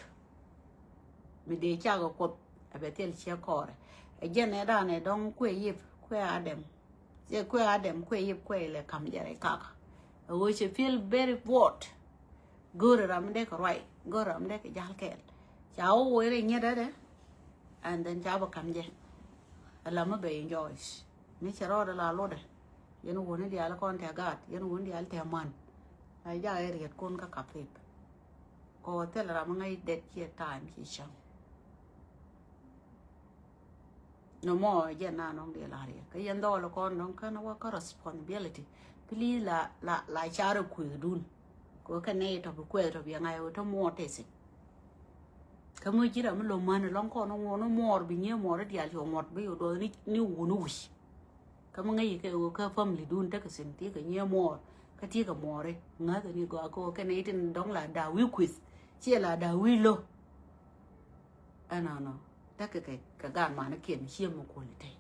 Mi dee cakɛ kuoth ɛ bɛ thil ciɛ kɔɔrɛ. Ɛ jɛn ɛ danɛ dɔ̱ŋ kuɛ yip kuɛ adɛm. Ciɛ kuɛ adɛm kuɛ yip kuɛ ilɛ kam jɛ rɛy kaka. Ɛ ɣöö cɛ feel very bored. Go̱o̱rɛ ram mi dee kɛ ruay go̱o̱rɛ ram mi dee kɛ jal kɛɛl. Ca wä woi rɛy nyɛt dädɛ. And then ca bɛ kam jɛ. Ɛ la mi bɛ enjoy. Mi cɛ rɔɔdɛ la lotdɛ. Yɛn wuni diaal kɔn tɛ gaat yɛn wuni diaal tɛ man. A ja ɛ riet kun kä kapip. Kɔ thil ram ŋäc det ciɛ time ci cäŋ. Nɔmɔ jɛ na nɔŋ di la riet kä yɛn dhɔl kɔn nɔŋ kän wä kä responsibility. Please la la la carɛ kuek dun. Kɔ kɛ nɛy tɔ bi kuek tɔ bi ŋa̱c wä tɔ muɔ tesi. Kä mi ji̱ ram mi lo män lɔŋ kɔn ŋuɔn muɔɔr bi nyiee muɔɔr dial yɔ muɔt bi yɔ duɔth ni ni wun wi̱c. Kä mi ŋäc kɛ ɣöö kä family dun tekɛ sin ti kɛ nyiee muɔɔr kä ti kɛ muɔɔri ŋäthɛ ni gɔaa kɛ ɣöö kɛn itin dɔ̱ŋ la da̱a̱ wi̱i̱ kuith ciɛ la da̱a̱ wi̱i̱ lo̱. Ɛnɔnɔ tekɛ kɛ kɛ gaan manikiɛn ciɛ mi kuɔli tey.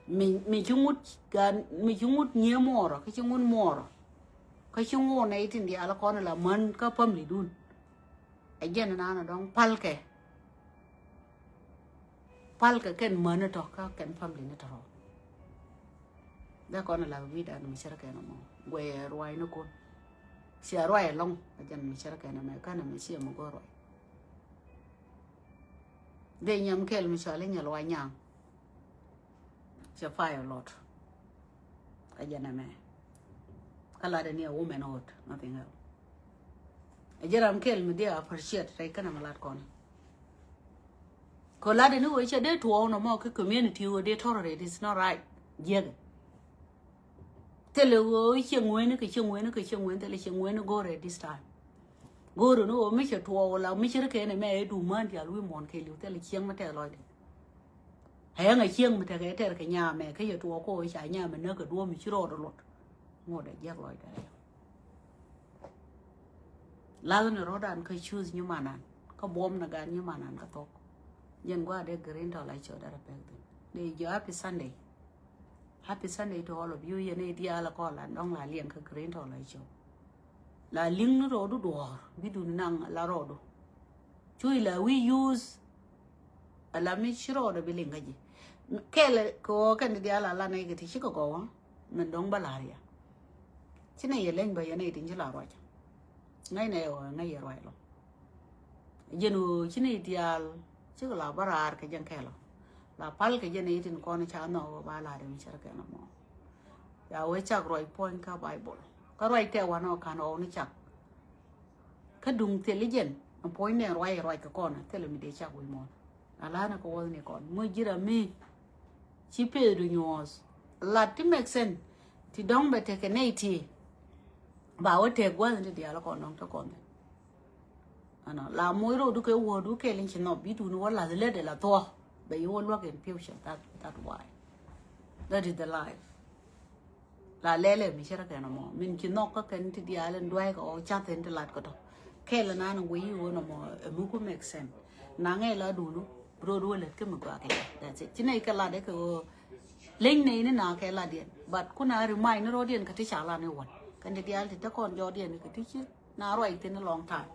Mi mi ci ŋut gaan mi ci ŋut nyiee muɔɔrɔ kä ci ŋut muɔɔrɔ kä ci ŋuun nɛ itin diaal kɔn la män kä family dun. Ɛ jɛn nanɔ dɔ̱ŋ palkɛ. Palkɛ kɛn mäni tɔ kä kɛn family ni tɔ rɔ. Dee kɔn la wi̱i̱ dan mi cär kɛn mɔ guɛyɛ ruac ni kun. Cia ruac ɛlɔŋ ɛ jɛn mi cär kɛn mɛ kanɛ mi cia mi go̱o̱r ruac. Dee nyam kɛl mi cɔal inyɛ luac nyaŋ. Cɛ fire lot. Kä jɛn ɛmɛ kä lat ni a womanhood, nothing else. Ɛ jɛ ram kɛl mi diɛ appreciate rɛy kɛn ɛmɛ lat kɔn. Kɛ lat ni wee cɛ dee tuɔɔk nɔmɔ kä community wee dee tolerate, it's not right. Jiɛkɛ. Thilɛ ɣöö cieŋ wen kɛ cieŋ wen kɛ cieŋ wen thilɛ cieŋ wen go̱rɛ this time. Go̱rɛ ni ɣöö mi cɛ tuɔɔk la mi cɛ ri kɛn ɛmɛ ɛ du män dial wi̱i̱ muɔ̱ɔ̱n kɛɛliw thilɛ cieŋ mi tɛth lɔcdɛ. Ɛ ɣän a cieŋ mi tekɛ tɛr kɛ nyaamɛ kä yɛ tuɔɔk kä ɣöö ca nyaamɛ näk kɛ duɔ̱ɔ̱p mi ci rɔɔdɛ luɔt. Ŋuɔ̱t ɛ jiɛk lɔcdɛ rɛy. Lath ni rɔ̱dan kä cuth nyimanan kä buɔ̱m ni gan nyimanan kä thok. Jɛn gua̱a̱ dee green tɔ la cɔt dara pɛk thin dee jɔ happy Sunday. Happy Sunday to all of you. Yɛn i̱ diaal a kɔn la dɔ̱ŋ la liɛŋ kä green tɔ la cɔt. La liŋ ni rɔɔdu duɔ̱ɔ̱r bi dun naŋ la rɔɔdu. Cuy la wi̱i̱ use. Ala mi ci rɔɔdu bi liŋ kä ji̱. Kɛl kɛ ɣöö kɛn diaal a la nɛy kɛ ti ci kɛ gɔw. Min dɔ̱ŋ bä la̱r ya. Ci nɛy yɛ leny bä yɛn nɛy tin ci la ruac. Ŋäc nɛy ɣöö ŋäc yɛ ruac lɔ. Jɛn ɣöö ci nɛy diaal cikɛ la bä raar kɛ jɛn kɛl ɔ. La pal kɛ jɛn itin kɔn ca nhɔk ɣöö ba la dee mi cär kɛn mɔ. Ya wee cak ruac puɔ̱ny kä Baibol kä ruac tɛk wanɔ ka̱n ɣɔw ni cak. Kä duŋ thil i̱ jɛn ɛn puɔ̱ny nɛ ruac ruac kɛ kɔn thil mi dee cak wi̱i̱ muɔ̱ɔ̱n. A la̱a̱n kɛ wuɔ̱thni kɔn mi ji̱ ram mi ci peth du nyuɔ̱ɔ̱th. Lat ti make sense ti dɔ̱ŋ bɛ tekɛ nɛy ti. Ba wä tɛk gua̱thni diaal kɔn dɔ̱ŋ te kɔn thil. Ɛnɔ la moc rɔɔdu kɛ wuɔ̱ɔ̱du kɛl in ci nhɔp bi duni wä lath lät ɛ la thuɔ̱k. Bɛ yi wä luäk in future, that, that why. That is the life. La lɛlɛ mi cɛ rɛ kɛn mɔ min ci nhɔk kä kɛn ti diaal in duay kɛ ɔ cath in ti lat kɛ tɔ. Kɛl nan in wee yi wä nɔmɔ ɛ mi ku make sense. Naŋɛ la dulu rɔɔdu wä lät kä mi gɔaa kɛ. That's it. Ci nɛy kɛ lat ɛ kɛ wä leny nɛy ni na kɛ lat yɛn. But kuna remind ni rɔɔdiɛn kɛ ti ca lat ni wän kɛn ti diaal ti te kɔn jɔɔdiɛn kɛ ti ci. Na ruac thin a long time.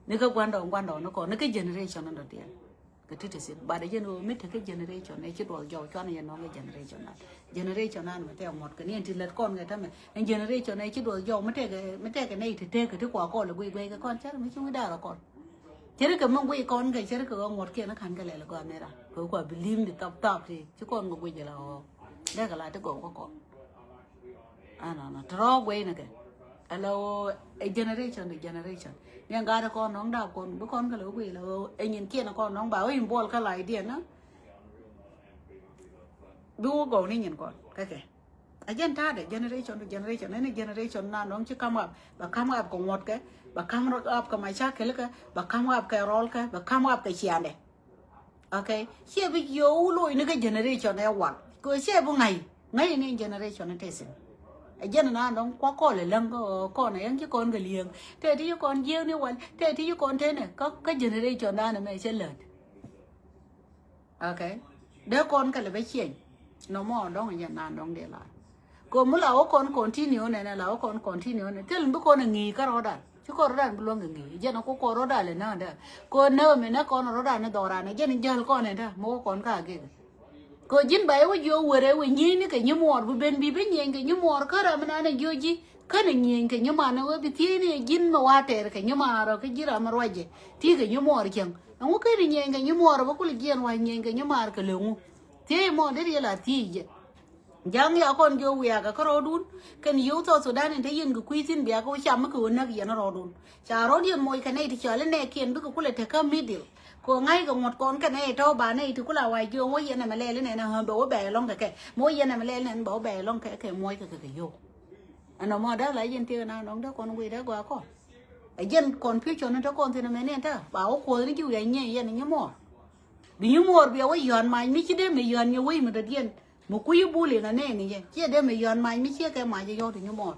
Ni kä guandɔ guandɔ ni kɔn ni kä generation ni dɔ̱diɛn. Kɛ ti ti sin but jɛn ɣöö mi te kä generation ɛ ci duɔth jɔw cuan yɛ nɔŋ kä generation nan. Generation nan mi te ŋuɔt kɛ ni ɛn ti lät kɔn kɛ tämɛ ɛn generation ɛ ci duɔth jɔw mi tekɛ mi tekɛ nɛy ti tekɛ ti kua kɔl ɛ guic guic kɛ kɔn cär mi ci wi̱i̱ da̱rä kɔn. Cär kɛ mi guic kɔn kɛ cär kɛ ɣä ŋuɔt kiɛn kan kɛ lɛl gɔaa nira kɛ kua bi li̱m di thap thap ti ci kɔn kɛ guic jɛ la ɣɔɔ. Dee kɛ la ti gɔw kä kɔn. Anɔnɔ tɔrɔ guey ni kɛ. Ɛlɛ woo ɛ generation to generation. Ni ɛn gaat kɔn nɔŋ dap kɔn bi kɔn kɛ lɛ wee lɛ woo ɛ nyin kiɛn kɔn nɔŋ ba wee in buɔl kä la idea na. Bi woo gɔw ni nyin kɔn kɛ kɛ. A jɛn ta̱a̱dɛ generation to generation ɛn ɛ generation na nɔŋ ci kam up ba kam up kɛ ŋuɔt kɛ ba kam up kɛ macakɛl kɛ ba kam up kɛ rɔl kɛ ba kam up kɛ ciandɛ. Okay, ciɛ bi jiɔ wuloi ni kä generation ɛ wal kɛ ciɛ bi ŋa̱c ŋa̱c ni generation ɛ tesin. Ɛ jɛn na dɔŋ kua kɔl ɛ läŋ kä kɔn ɛ yɛn ci kɔn kɛ liɛŋ tɛ ti ci kɔn jiɛŋ ni wal tɛ ti ci kɔn tenɛ kä kä generation dan ɛ mɛ cɛ lät. Okay, dee kɔn kɛ lɛ bɛ ciɛny nɔmɔ dɔŋ ɛ jɛn na dɔŋ dee la. Kɛ mi la wä kɔn continue nɛnɛ la wä kɔn continue nɛ thil bi kɔn a ŋi̱i̱ kä rɔ̱dan ci kɔn rɔ̱dan bi luäŋ kɛ ŋi̱i̱ jɛn a ku kɔn rɔ̱dan lɛ näk dä. Kɔn näk mi näk kɔn rɔ̱dan ni dhɔran ni jɛn jäl kɔn ɛn dä mi wä kɔn ka gek. Kɛ ji̱n ba iwä jiö were wä nyi̱i̱ni kɛ nyimuɔɔr bi ben bi bi nyieny kɛ nyimuɔɔr kä ram mi nanɛ jiö ji̱. Känɛ nyieny kɛ nyiman iwä bi thiecni ji̱n mi wa tɛɛr kɛ nyiman rɔ kä ji̱ ram mi ruacɛ ti kɛ nyimuɔɔr cäŋ. Ɛŋu känɛ nyieny kɛ nyimuɔɔr bä kul jiɛn wa nyieny kɛ nyiman kɛ leŋu. Thiec mɔ dee riɛl a thiec jɛ. Ja̱ŋ ya kɔn jiök wiakä kä rɔɔdun kɛn yio̱w South Sudan in te yɛn kɛ kui̱ thi̱n bia kɛ wä cam mi kɛ wä näk yɛn rɔɔdun. Ca rɔɔd yɛn moc kɛ nɛy ti cɔal inɛ kiɛn bikɛ kulɛ tekä middle. Kɛ ŋa̱c kɛ ŋuɔ̱t kɔn kɛ nɛy tɔ̱ ba nɛy ti kula wa jiök wä yɛn ɛmɛ lɛl inɛn ɛ ɣän bɛ wä bɛ ɛlɔ̱ŋ kɛ kɛ mi wä yɛn ɛmɛ lɛl inɛn bɛ wä bɛ ɛlɔ̱ŋ kɛ kɛ muɔc kɛ kɛ kɛ yio̱w. Ɛn ɔmɔ dee la yɛn tiek na nɔŋ dee kɔn wee dee gɔaa kɔn. Ɛ jɛn confusion ni te kɔn thin ɛmɛ ni ɛn te ba wä kuɔth ni ji̱ wi̱i̱ a nyieny yɛn nyi muɔɔr. Bi nyi muɔɔr bi a wä yɔ̱ɔ̱n mac mi ci dee mi yɔ̱ɔ̱n nyi wei mi dɔ̱diɛn. Mi kui̱ bul in a nɛɛni jɛ ciɛ dee mi yɔ̱ɔ̱n mac mi ciɛ kɛ mac yɔ̱ɔ̱t nyi muɔɔr.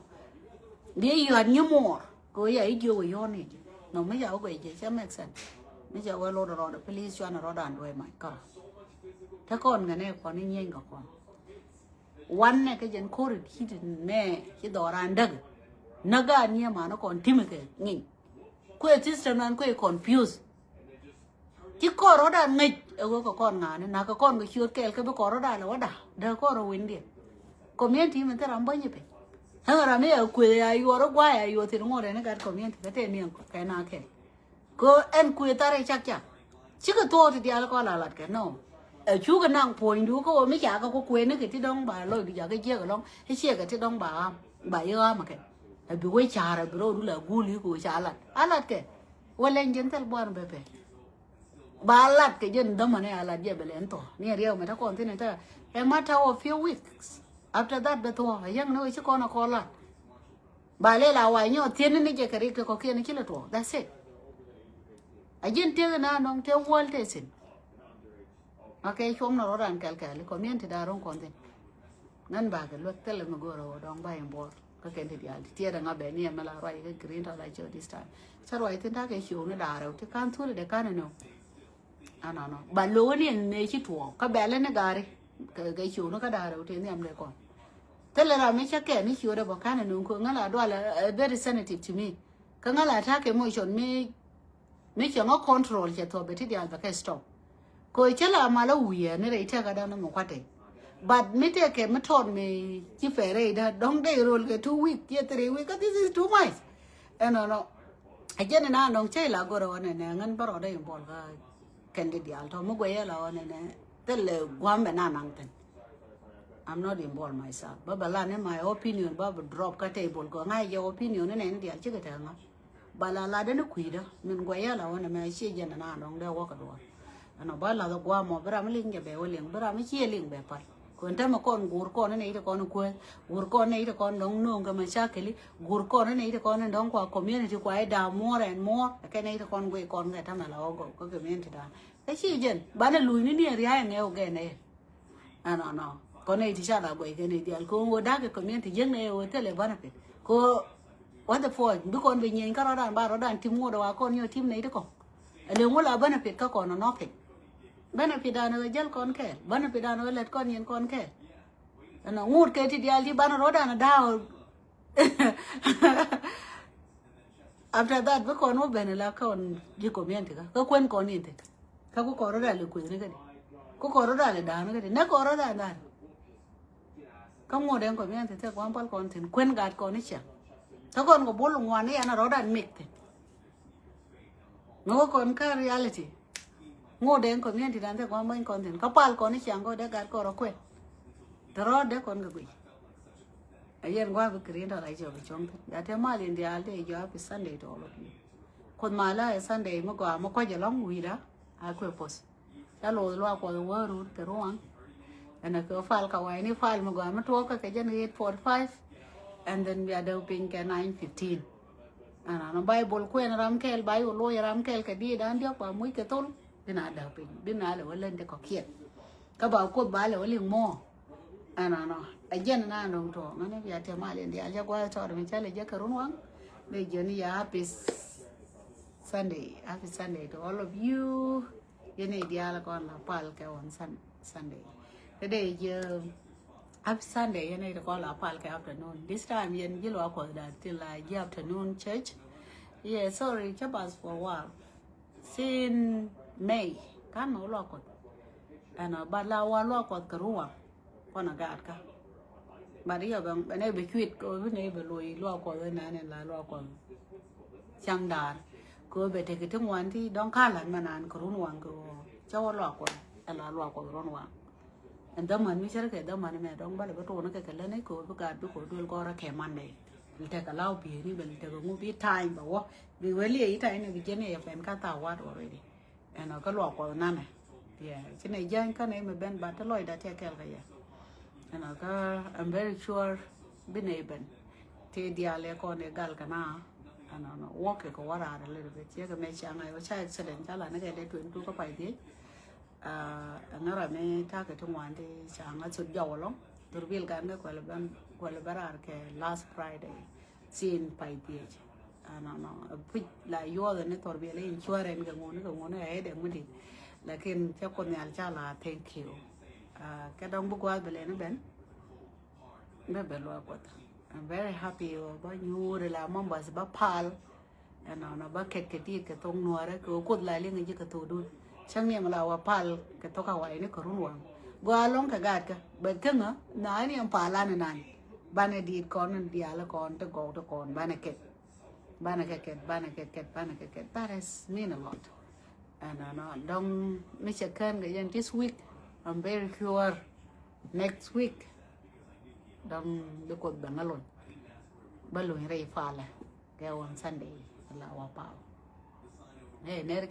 Bi yɔ̱ɔ̱n nyi muɔɔr kɛ wä ya i̱ jiök wä yɔ̱ɔ̱n ni jɛ. Nɔ mi ca wä guɛc jɛ cɛ make sense. Mi ca wä lot rɔɔdɛ please cuanɛ rɔɔdan duɔ̱ɔ̱c mac kärɔ. Te kɔn ŋɛ nɛ kɔn i̱ nyieny kɛ kɔn. Wan nɛ kä jɛn ko̱ri di̱t nɛ ci dhɔran däk. Näk a niɛ manä kɔn ti̱mɛ kɛ ŋi̱ny. Kuɛ system nan kuɛ confuse. Ci kɔn rɔ̱dan ŋäc ɛ ɣöö kɛ kɔn ŋa̱a̱ni na̱k kɛ kɔn kɛ ciöt kɛɛl kä bi kɔn rɔ̱dan lɛ wäda dee kɔn rɔ win diɛ. Community min thil ram bäny i̱ piny. Ɛn ram i̱ a kueth a yuɔr i̱ guay a yuɔr thil ŋot ɛn i̱ gat community kä tɛn niɛn kɛ na kɛɛl. Kɛ ɛn kuëë thar i̱ cak cak. Cikɛ thuɔɔk ti diaal kɔn la lat kɛ nɔ. Ɛ cukɛ naŋ puɔ̱nydu kä wä mi ca kɛ ku kuëëni kɛ ti dɔ̱ŋ ba lɔcdu jakä jiɛk ɛlɔ̱ŋ i̱ ciɛ kɛ ti dɔ̱ŋ ba ɣam ba i̱ ɣam kɛ. Ɛ bi wec ca̱r ɛ bi rɔɔdu la guul i̱ kɛ wä ca lat a lat kɛ. Wä lɛny jɛn thil buar bɛ pɛ. Ba lat kɛ jɛn dämani a lat jɛ bɛ lɛn thuɔ̱k ni ɛ riɛw mɛ te kɔn thin ɛ te. Ɛ matter of few weeks. After that bɛ thuɔ̱k ɛ yäŋ ni wä ci kɔn ɛ kɔn lat. Ba lɛ la wa nyɔ thieni ni jɛ kɛ rik ti kɔkiɛn ci lɛ tuɔɔk. That's it. A ji̱n tiek na nɔŋ te world te thin. A kɛ cuɔm na rɔ̱dan kɛl kɛl community da ro̱ŋ kɔn thin. Ŋän ba kɛ luäk thilɛ mi go̱o̱r a wä dɔŋ ba in buɔr kä kɛn ti diaal ti tiɛɛt a ŋa bɛ ni ɛmɛ la ruac kä green tɔ la cɛ this time. Cä ruac thin ta kɛ ciöw ni da̱a̱r rɛw ti kan thuli de kan ni nɔ. Anɔnɔ ba lo̱k ni ɛn nɛ ci tuɔɔk kä bɛl ni gari. Kɛ ciökni kä da̱a̱r rɛw tëë nhiam dee kɔn. Thilɛ ram mi cä kɛn ni ciötdɛ bä ka̱n ɛn nuŋ kɛ ŋäl a dual a very sensitive to me. Kä ŋäl a ta̱k emotion mi mi cɛ ŋä control cɛ thuɔ̱k bɛ ti diaal bɛ kɛ stop. Kɛ cä la mal a wi̱i̱ ɛn rɛy tɛk a dan mi kua̱tɛ. But mi tɛk kɛ mi tɔt mi ci pɛr rɛy da dɔ̱ŋ dee rol kɛ two week kiɛ three week kä this is too much. Ɛnɔnɔ. A jɛn ina nɔŋ cä ila gɔrɛ wä nɛnɛ ŋän bä rɔɔdɛ in bɔl kä kɛn di diaal tɔ mi guɛyɛ la wä nɛnɛ. Thilɛ guam bɛ na naŋ thin. I'm not involved myself. Bä bɛ la ni my opinion bä bɛ drop kä table gɔ ŋa̱ jɛ opinion ni nɛn diaal cikɛ tɛ ŋa̱. Ba la la deni kui̱dä min guɛyɛ la wä nɛmɛ ciɛ jɛn ina nɔŋ dee wä kɛ duɔl. Ɛnɔ bä lath guam mɔ bi ram mi liŋ jɛ bɛ wä liŋ bi ram mi ciɛ liŋ bɛ pal. Kön tämɛ kɔn guur kɔn ni nɛy ti kɔn kuäth guur kɔn nɛy ti kɔn dɔŋ no̱o̱ŋ kɛ mɛ cakɛli guur kɔn ni nɛy ti kɔn ni dɔŋ kua community kua i̱ da̱a̱ more and more. Kɛ nɛy ti kɔn guic kɔn kɛ tämɛ la wä gɔw kä community da̱a̱n. Kä ci jɛn banɛ luny ni ni ria̱a̱ ɛŋɛ wä gɛn ɛ. Ɛnɔnɔ kɔn nɛy ti ca la guɛc kɛ nɛy diaal kɛ wä da̱a̱ kɛ community jiäknɛ ɛ wä thilɛ banɛ pit kɛ wä. What the point bi kɔn bi nyieny kä rɔ̱dan ba rɔ̱dan tim ŋot ɛ wa kɔn nyɔ tim nɛy ti kɔn. Ɛ lɛ ŋu la benefit kä kɔn nɔ nothing. Benefit dan ɛ jäl kɔn kɛɛl benefit dan ɛ lɛt kɔn yin kɔn kɛɛl. Ɛnɔ ŋut kɛ ti diaal ti banɛ rɔ̱dan ɛ da̱a̱. After that bi kɔn wä ben ila kɔn ji̱ community kä kä kuën kɔn in thik. Kä ku kɔn rɔ dal kuëth ni kädi ku kɔn rɔ dal da̱a̱n kädi nɛ kɔn rɔ dal da̱a̱n. Kä ŋot ɛn community thik kuan pal kɔn thin kuën gat kɔn i̱ ciɛŋ. Kä kɔn kɔ bul ŋuan i̱ ɛn a rɔ dal mik thin. Ŋä wä kɔn kä reality. Ŋot ɛn community dan thik kuan bäny kɔn thin kä pal kɔn i̱ ciɛŋ kɔ dee gat kɔn rɔ kuën. Te rɔ dee kɔn kɛ guic. A yɛn gua̱a̱ bi kiri in tɔt a cɛ bi cuɔ̱ŋ thin ya te mal in diaal te jɔ happy Sunday to all of you. Kuoth mal a Sunday mi gɔaa mi kɔc ɛlɔ̱ŋ wi̱i̱da a kuɛ poth. Ca loth luaak Kuɔth wä rut kɛ ruɔ̱ŋ. Ɛn a kɛ fal ka wayni fal mi gɔaa mi tuɔɔk kɛ kɛ jɛn eight forty five. And then bia däk piny kɛ nine fifteen. Ɛn a nɔ Bible kuɛn ram kɛɛl ba yol loc ram kɛɛl kɛ diet dan diɔk ba muc kɛ thol. Bi na däk piny bi na lɛ wä lɛn ti kɔkiɛn. Kä ba Kuoth ba lɛ wä liŋ mɔ. Ɛnɔnɔ a jɛn na nɔŋ tɔ ŋäni bia tɛ mal in dial jɛ gua̱th tɔɔt mi cä lɛ jɛ kɛ run waŋ. Dee jiɛn ya happy Sunday, happy Sunday to all of you. Yɛn i̱ dial kɔn la pal kɛ on Sun- Sunday. Te dee jɛ happy Sunday yɛn i̱ kɔn la pal kɛ afternoon. This time yɛn ji̱ luaak Kuɔth da thil la ji̱ afternoon church. Yeah, sorry, cä pass for a while. Sin May kan mɛ wä luak Kuɔth. Ɛn a bat la wa luak Kuɔth kɛ ruwa kɔn a gaat ka. Bat iɔ bɛ bɛ nɛ bɛ cuit kɛ wä bi nɛ bɛ loy luak Kuɔth nɛ nɛ la luak Kuɔth. Caŋ daar kɛ wä bɛ tekɛ ti ŋuan ti dɔŋ ka lat mɛ naan kɛ run waŋ kɛ wä cɛ wä luak Kuɔth ɛ la luak Kuɔth run waŋ. Ɛn dhamani mi cɛ rɛ kɛ dhamani mɛ dɔŋ bal bä tuun kɛ kɛ län ɛ kɛ bi gaat bi kɛ duel gɔrä kɛ Monday. Li tekɛ law bieri bɛ li tekɛ ŋu bi time bɛ wä bi wä liɛ i̱ time ni bi jɛn ɛ yɛ pɛn ka thaw wat already. Ɛnɔ kä luak Kuɔth nanɛ. Yeah, ci nɛ jany kä nɛ mi ben, but ti lɔcda tiɛ kɛl kä yɛ. Ɛnɔ kä I'm very sure bi nɛ ben. Ti diaal ɛ kɔn ɛ gal kɛ na. Ɛnɔ nɔ wɔk kɛ kɛ wä raar a little bit. Yɛ kɛ mɛ ca ŋa̱c wä ca accident ca la ni kɛ dee twenty two kä pay dhiec. Ɛŋa ram ni takɛ ti ŋuan ti ca ŋa̱c thut jɔw ɛlɔŋ. Thurbil gan kɛ kuɛl ben kuɛl ben raar kɛ last Friday. Sin pay dhiec. Ɛnɔnɔ puc la yuɔth ni thurbil insurance kɛ ŋuni kɛ ŋuni ɛ dɛ ŋuni. Lakin cɛ Kuoth Nhial ca la thank you. Kɛ dɔŋ bi guath bi lɛni ben. Bɛ bɛ luɔi Kuɔth. I'm very happy wä ba nyuuri la members ba pal. Ɛnɔnɔ ba kɛt kɛ ti kɛ thok nuɔrɛ kɛ wä Kuoth la liŋ ji̱ kɛ thok dun. Cäŋ ni ɛmɛ la wä pal kɛ thok a wa̱i̱ ni kɛ run waŋ. Gɔaa lɔŋ kɛ gaat kä bɛ käŋä na ni ɛm pal an nan. Banɛ diit kɔn ni diaal kɔn ti gɔw ti kɔn banɛ kɛt. Banɛ kɛ kɛt, banɛ kɛ kɛt, banɛ kɛ kɛt. That is mean a lot. Ɛnɔnɔ dɔŋ mi cɛ kään kɛ yɛn this week. I'm very sure next week dɔŋ bi Kuoth bɛ ŋä lony. Bä lony rɛy palɛ kɛ on Sunday la wä pal. Ɛ ner kɛ